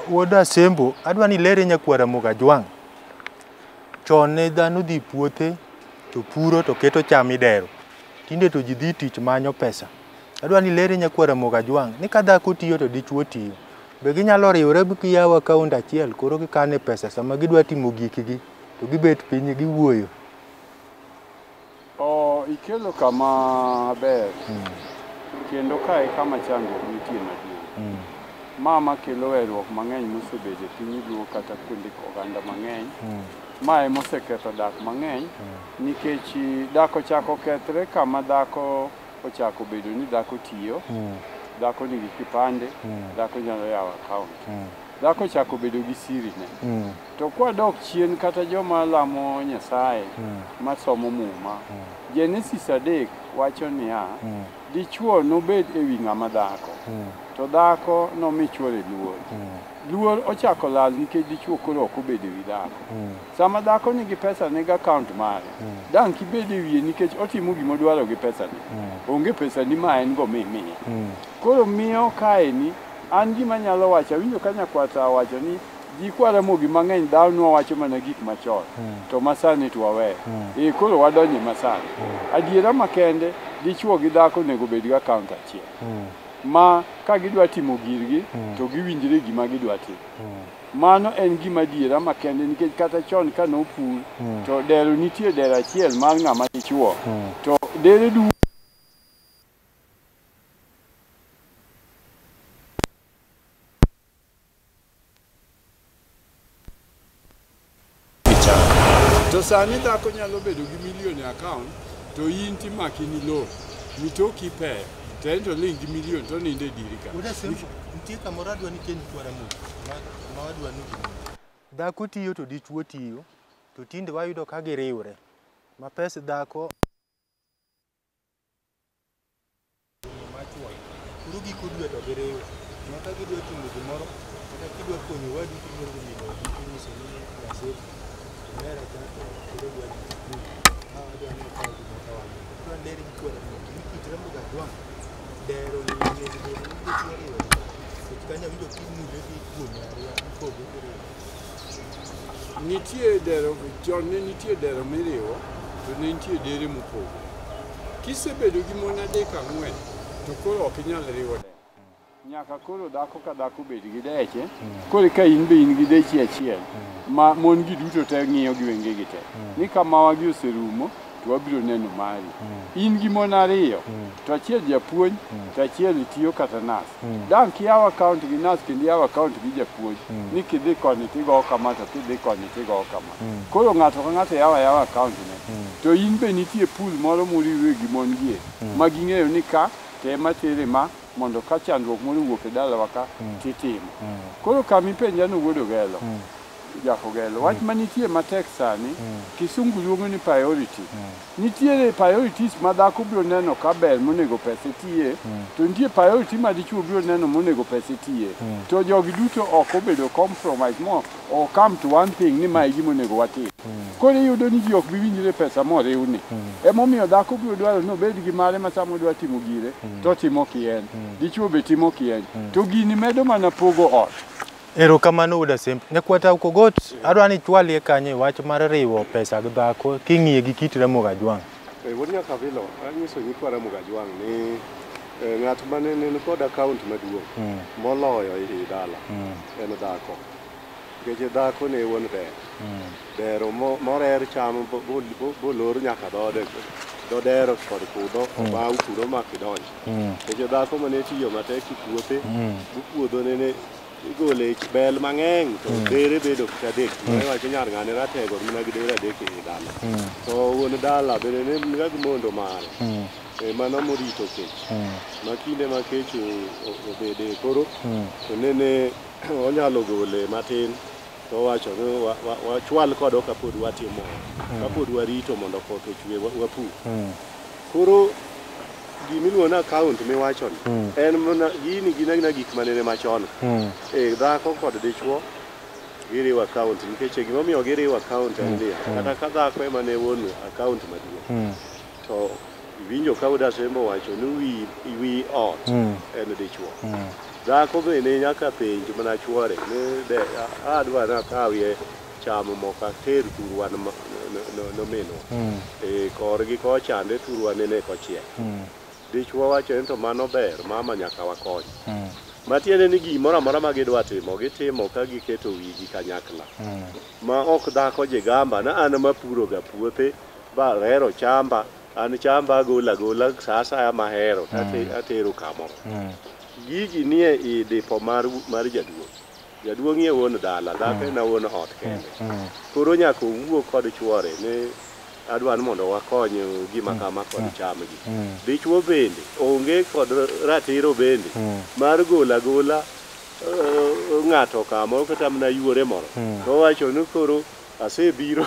Wuod Asembo, adwa ni ilere nyakwar Ramogi Ajwang'. Chon ne dhano dhi puothe to puro to keto cham idero. Tinde to ji dhi tich manyo pesa. Adwa ni ilere nyakwar Ramogi Ajwang' ni ka dhako tiyo to dichuo tiyo. Be ginyalo riwre giyawo akaont achiel koro gikane pesa sama gidwa timo gikgi to gibet piny giwuoyo. Ikelo kama ber kendo kae kama chandruok nitie maduong'. Mama kelo weruok mang'eny mosebedo e piny Luo kata kuonde oganda mang'eny. Mae moseketho dak mang'eny nikech dak ochako kethre kama dhako ochako bedo ni dhako tiyo, dhako nigi kipande, dhako nyalo yawo akaont. Dhako ochako bedo gi siri ne. To kwadok chien kata joma lamo Nyasaye masomo Muma, Genesis 3 wacho niya, dichuo nobed e wi ng'ama dhako, to dhako nomi chuore luor. Luor ochako lal nikech dichuo koro ok obedo e wi dhako. Sama dhako nigi pesa nigi akaont mare, dang' kibed e wiye nikech otimo gimodwaro gi pesane. Onge pesani ma en go mimiye. Koro miyo kaeni, an gima nyalo wacho, awinjo ka nyakwata wacho ni ji kwa Ramogi mang'eny dhaw wacho mana gik machon, to masani to waweyo. Koro wadonje masani. Adiera makende, dichuo gi dhako onego bed gi akaont achiel. Ma ka gidwa timo girgi, to giwinjre gima gidwa timo. Mano en gima adiera makende nikech kata chon ka nopur, to dero nitie dero achiel mar ng'ama dichuo, to dere duto To sani dhako nyalo bedo gi milion e akaont, to in timaki ni loan, mitoki ipeyo, to en to ling gi milion to nindo e diri ka. Wuod Asembo, nitie kamoro adwa ni ikel nyikwa Ramogi ma wadwa ni gini. Dhako tiyo to dichuo tiyo, to tinde wayudo ka giriwre. Ma pes dhako machuoyo. Koro giko dwe to giriwo. Ma ka gidwa timo gimoro, kata kidwa konyo wadu tiluongo min odi tinyiso ni Asembo, omera cha to koro dwa ni sikul. Ma wadwa ni okaw gima kawano. Adwa ni ler nyikwa Ramogi ni kit Ramogi Ajwang' dero ni onego bed ni dichuo riwo gi dhako. Nikech kanyo awinjo kimule gi kuome ariyo, ipoge kiriwo. Nitie dero, chon ne nitie dero miriwo, to ne nitie dere mopogore. Kisebedo gi mon 3 4, to koro ok inyal riwo dero. Nyaka koro dhako ka dhako bed gi deche, koro ka in be in gi dechi achiel, ma mon gi duto te ng'iyo gi wengegi te. Ni ka mawagi oserumo, to wabiro neno mari. In gi mon 2, to achiel japuonj, to achiel tiyo kata nas. Dang' kiyawo akaont gi nas kendo iyawo akaont gi japuonj, ni kidhi koni tigo kama to kidhi koni tigo kama. Koro ng'ato ka ng'ato yawo ayawa akaont ne. To in be nitie pool moro muriwre gi mon gie, ma ging'eyo ni ka to ema tere ma, mondo ka chandruok moro owuok e dalawa ka, titimo. Koro kama ipenja no wuod Ogelo, Jakogelo, wach manitie matek sani, kisungu luongo ni priority. Nitiere priorities ma dhako biro neno ka ber monego pesa tiye, to nitie priority ma dichuo biro neno monego pesa tiye. To jogi duto ok obedo compromise mo o come to one thing ni mae gima onego watim. Koro iyudo ni ji ok bi winjre pesa moriwni. Emomiyo dhako biro dwaro ni obed gi mare ma sama odwa timo gire, to otimo kien. Dichuo be timo kien. To gini medo mana pogo ot. Erokamano wuod Asembo. Nyakwata Okogot, adwa ni ichwalie kanyo e wach mar riwo pesa gi dhako king'iye gi kit Ramogi Ajwang'. Wuod Nyakabilo, anyiso nyikwa Ramogi Ajwang' ni ng'at mane ni kod akaont maduong' moloyo e dala en dhako. Nikech dhako ne wuon dero. Dero morer cham bolor nyaka dhode. Dho dero kod kudho obaw kuro ma kidonjo. Nikech dhako mane tiyo matek e puothe, puodho nene igole bel mang'eny to dere bedo kata 3. Iwacho nyar ng'ane ratego mana gi dere 3 e dala. To wuon dala bende ne niga gi mondo mare. Mano morito kech. Ma kinde ma kech obede koro, to nene onyalo gole matin to owacho ni wachwal kodo kapod watimo, kapod warito mondo koth ochwe wapur. Koro gimiluongo ni akaont miwacho ni en mana gini gin agina gik manene machon. Dhako kod dichuo giriwo akaont nikech gimomiyo giriwo akaont en niya, kata ka dhako ema ne wuon akaont maduong', to iwinjo ka Wuod Asembo wacho ni wi ot en dichuo. Dhako bende nyaka penj mana chuore ni de adwa nakawie cham moko ater thurwa no minwa. Korgi kochande thurwa nene kochiek. Dichuo wacho ni to mano ber, mama nyaka wakony. Matiende ni gimoro amora ma gidwa timo, gitimo ka giketo wigi kanyakla. Ma ok dhako jigamba na an mapuro ga puothe, ba ahero chamba, an chamba agolo agola sa asaya mahero to atero kamoro. Gigi nie i dipo mar jaduong'. Jaduong' e wuon dala, dhako en wuon ot kende. Koro nyaka owuo kod chuore ni adwa ni mondo wakony gima kama kod chamgi. Dichuo bende onge kod ratiro bende mar golo agola ng'ato kamoro kata mana yuore moro. To owacho ni koro asebiro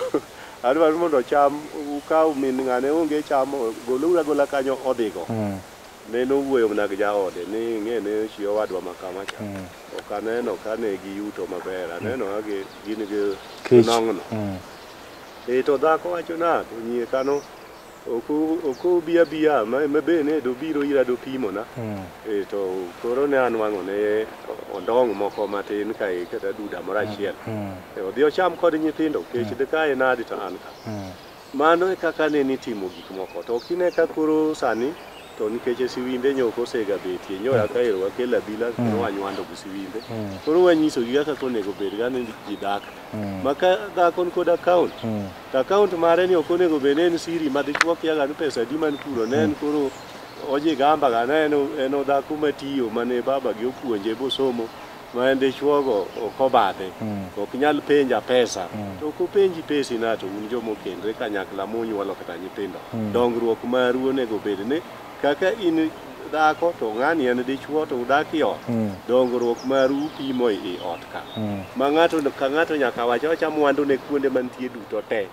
adwa ni mondo cham ukaw min ng'ane onge cham goluru agola kanyo odhigo. Ne nowuoyo mana gi jaode ni ing'e ni chi owadwa ma kama cha. Ok aneno ka ne giyuto maber, aneno ka gin gi nong'no. To dhako wacho na to nyie kano ok obi abiya ma be ne dobiro ira dopimona. To koro ne anwang'o ne ondong' moko matin kae kata duda moro achiel. Odhi ocham kod nyithindo kech de kae nadi to an ka. Mano e kaka ne nitimo gik moko. To ok ine ka koro sani to nikech siwimbe nyok osega betie nyoya ka ero wakelo abila koro wanywando gi siwimbe. Koro wanyisogi kaka onego bed ga ni ji dak. Ma ka dhako ni kod account, to account mare ni ok onego bed ni en siri ma dichuo kia ga ni pesa adi man kuro ne en koro ojigamba ga ne en dhako matiyo mane baba gi opuonje bosomo ma en dichuo go ok obadhe. Ok nyal penja pesa. To ok openji pesi na to un jomokendre kanyakla munyuolo kata nyithindo. Dongruok maru onego bed ni kaka in dhako to ng'ani en dichuo to udak e ot. Dongruok maru upimo e ot ka. Ma ng'ato ka ng'ato nyaka wach awacha mwandu ne kuonde mantie duto te.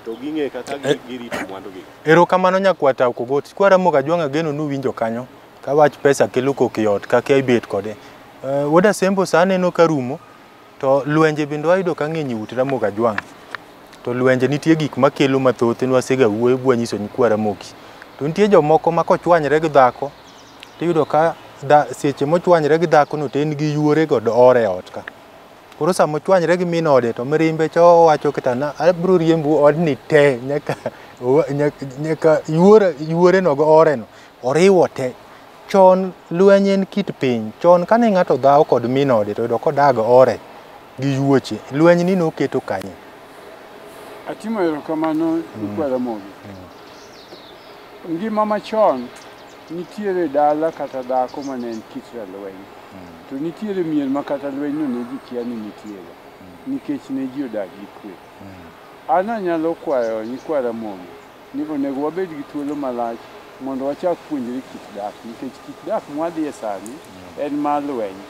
To ging'e kaka girito mwandu gi. Erokamano nyakwata Okogot. Kwa Ramogi Ajwang' ageno nuwinjo kanyo ka wach pesa kelo koko e ot kaka ibet kode. Wuod Asembo sa aneno ka rumo to lwenje bende wayudo ka ng'eny e ut Ramogi Ajwang'. To lwenje nitie gik makelo mathoth nwasega wuoyo bwanyiso nyikwa Ramogi. To nitie jomoko ma kochwanyre gi dhako tiyudo ka seche mochwanyre gi dhakono to en gi yuore kod ore e ot ka. Koro sama ochwanyre gi min ode to mirimbe cha owacho kata na abiro riembu odni te nyaka nyaka yuore no gi ore no oriwo te. Chon lweny en kit piny. Chon kane ng'ato dhawo kod min ode to oyudo kodag ore gi yuoche, lweny ni noketo kanye? Atimo erokamano nyikwa Ramogi. Ngima machon nitiere dala kata dhako mane en kit jalweny. To nitiere mier ma kata lweny no ne ji kia ni nitiere. Nikech ne ji odak gi kwe. An anyalo kwayo nyikwa Ramogi ni onego wabed gi thuolo malach mondo wachak puonjre kit dak nikech kit dak mwadhiye sani en mar lweny.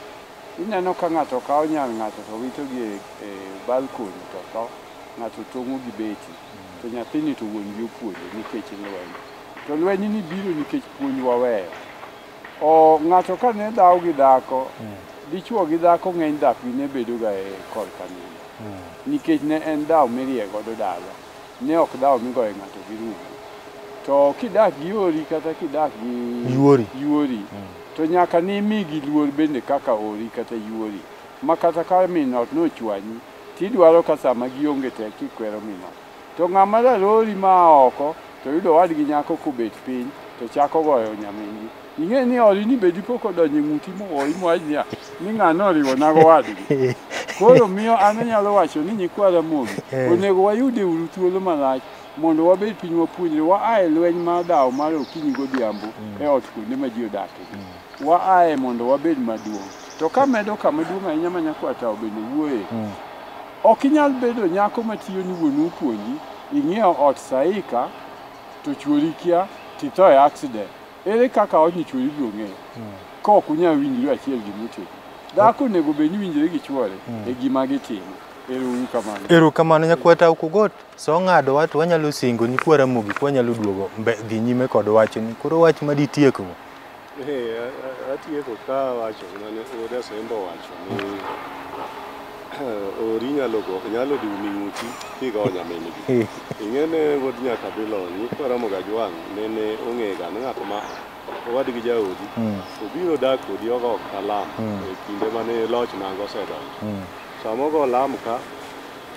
Ineno ka ng'ato kawo nyar ng'ato to wito gi e balkoni to tho, ng'ato tong'o gi beti, to nyathini to wuon gi opuonjo nikech lweny. To lweny ni biro nikech puonj waweyo. Ng'ato ka ne dhawo gi dhako, dichuo gi dhako ng'eny dak gi ne bedo ga e korka nindo. Nikech ne en dhawo mirie godo dala, ne ok dhawo migoye ng'ato gi rungu. To kidak gi ori kata kidak gi Yuori. yuori, to nyaka nimigi luor bende kaka ori kata yuori. Ma kata ka min ot nochwanyi, tidwaro ka sama gionge tek tikwero min ot. To ng'ama rarori ma oko to yudo owadgi nyako kobet piny to chako goyo nyamin gi. Ing'e ni ori ni be dipo kodonjo e ng'uti mogoyi mowach niya ni ng'ano oriwona gowadgi. Koro miyo an anyalo wacho ni nyikwa Ramogi onego wayude uru thuolo malach mondo wabed piny wapuonjre wa ae lweny mar dhawo mar okinyi godhiambo e ot kuonde ma ji odake. Wa ae mondo wabed maduong'. To kamedo kama duong' ahinya ma nyakwar Tao bende wuoye, ok inyal bedo nyako matiyo ni wuonu opuonji, ing'iewo ot saika to chuori kia titho e accident. Ere kaka odni chuori biro ng'eyo? Ka ok unyal winjru achiel gimotegno. Dhako onego bed ni winjre gi chuore e gima gitimo. Ero uru kamano. Erokamano nyakwata Okogot. So ng'adowa to wanyalo singo nyikwa Ramogi kwanyalo duogo dhi nyime kod wachni. Koro wach maditieko. Atieko ka wacho mane Wuod Asembo owacho ni ori nyalo dumi ng'uti kigo nyamin gi. Ing'e ne wuod Nyakabilo nyikwa Ramogi Ajwang' nene ong'e ga ni ng'at ma Owadgi jaodi obiro dak kodi ogo kalam e kinde mane loch nango osedonjo. Sama ogo lam ka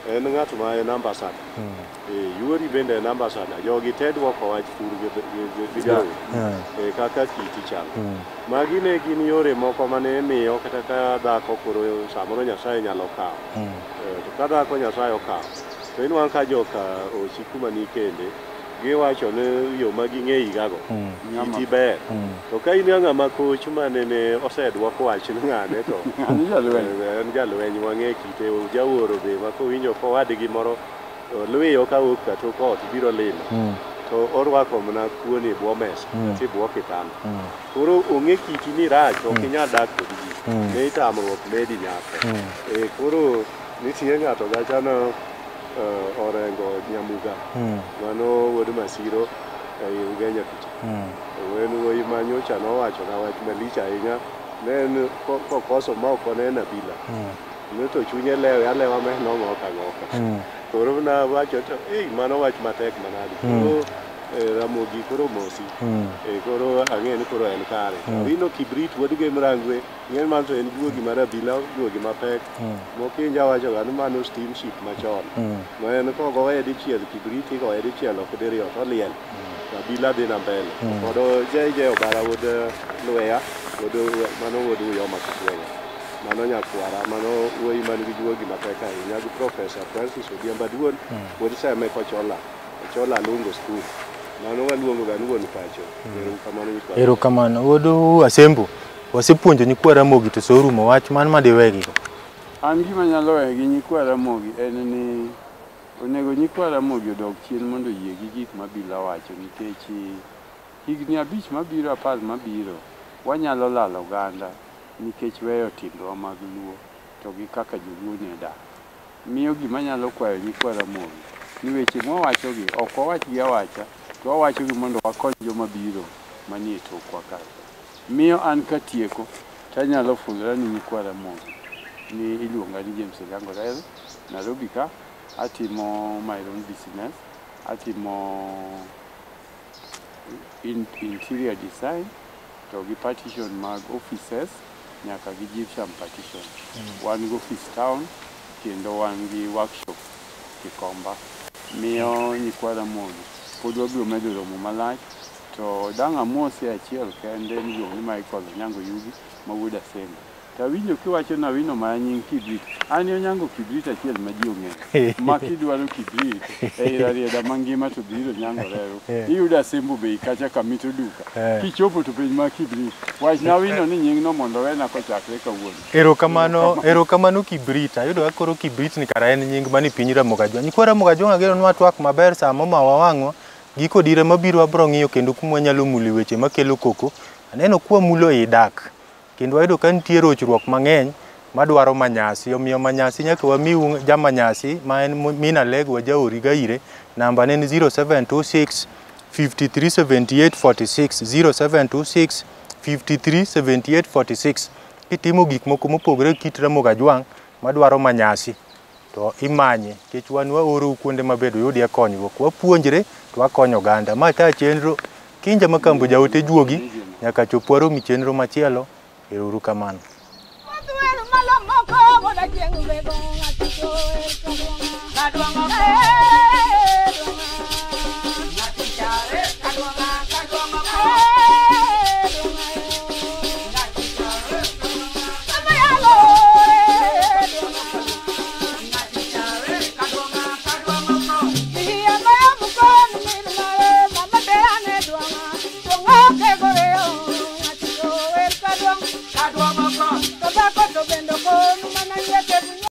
en ng'at ma en ambassador. Yuori bende en ambassador. Jogi te duoko wach thur gi jaodi. Kaka kiti chalo. Magi ne gin yore moko mane miyo kata ka dhako koro samoro Nyasaye nyalo kawo. To ka dhako Nyasaye okawo, to inwang'o ka joka ochi kuma nikende, giwacho ni yo ma ging'eyi gago, kiti ber. To ka in ng'ama koch manene oseduok wach ni ng'ane to En jalweny. En jalweny wang'e kite, jawuoro be ma kowinjo kowadgi moro lwiyo kawuok ka tok ot biro limo. To orwako mana kuon e bwo mesa, kata e bwo kitanda. Koro ong'e kiti ni rach, ok inyal dak kod ji. Ne itamruok medi nyako. Koro nitie ng'ato gacha no Orengo Nyamuga. Mano wuod Masiro ei Ugenya kucha. En wuoyi ma nyocha nowachona wach malich ahinya. Ne en kokoso ma ok oneno abila. Ne to chunye lewe alewa ma en ong'ok ang'oka. Koro nawacho to ei mano wach matek manadi. Koro Ramogi koro mosi. Koro ang'e ni koro en kare. Rino Kibrit wuod Gem Rangwe, ng'e man to en juogi mar abila, juogi mapek. Mokinja wacho ga ni mano steamship machon. Ma en kogoye dichiel Kibrit igoye dichiel ok diriyo to oliel. Abila dhi na mbele. Kod JJ Obara wuod Lweya, wuod mano wuod Uyoma Kiswenya. Mano nyakwara, mano wuoyi man gi juogi mapek ahinya gi Professor Francis Odhiambo Aduon, wuod Seme Kochola, Ochola Lungo School. Mano waluongo ga ni wuon pacho. Erokamano nyikwa. Erokamano. Wuod Asembo, wasepuonjo nyikwa Ramogi to sorumo wach man madiwegigo. An gima nyalo weyo gi nyikwa Ramogi en ni onego nyikwa Ramogi odog chien mondo oyie gi gik ma Bila wacho nikech higni 5 mabiro 10 mabiro wanyalo lalo oganda nikech weyo timbewa mag Luo to gi kaka joluo ne dak. Miyo gima nyalo kwayo nyikwa Ramogi ni weche mwawachogi ok wawachgi awacha to wawachogi mondo wakony joma biro manie tokwa kae. Miyo an katieko tanyalo fulora ni nyikwa Ramogi ni iluonga ni James Onyango Rael, Nairobi ka atimo my own business, atimo interior design to gi partition mag offices nyaka gi gypsum partition. Wan gi office town kendo wan gi workshop Kikomba. Miyo nyikwa Ramogi pod wabiro medo romo malach to dang' amose achiel kende miluongo ni Michael Onyango Yugi ma wuod Asembo. To awinjo kiwacho ni Awino maya nying Kibrit. An Onyango Kibrit achiel ma ji ong'eyo. Ma kidwaro Kibrit ei Rarieda mangima to biro Onyango Reru. Iyudo Asembo bei kacha kamito duka. Kichopo to penj ma Kibrit. Wachna Awino ni nyingno mondo wena kochakre kawuono. Erokamano, erokamano Kibrit. Ayudo ka koro Kibrit ni kara en nying mani piny Ramogi Ajwang'. Nyikwa Ramogi Ajwang' ageno ni watwak maber sama omawa wang'wa. Giko dire mabiro wabiro ng'iyo kendo kuma wanyalo mulo weche makelo koko. Aneno kwa mulo i dak. Kendo wayudo ka nitie rochruok mang'eny madwaro manyasi. Omiyo manyasi nyaka wamiu jamanyasi ma en min Alego wajaori ga ire. Namba ne en 0726 53 78 46 0726 53 78 46. Kitimo gik moko mopogore kit Ramogi Ajwang' madwaro manyasi to imanye nikech wan waorou kuonde mabedo uyudie konyruok. Wapuonjre to wakonyo oganda. Ma ta chenro Kinja Makambo jaote juogi nyaka chop warom e chenro machielo. Ero uru kamano. Malo moko,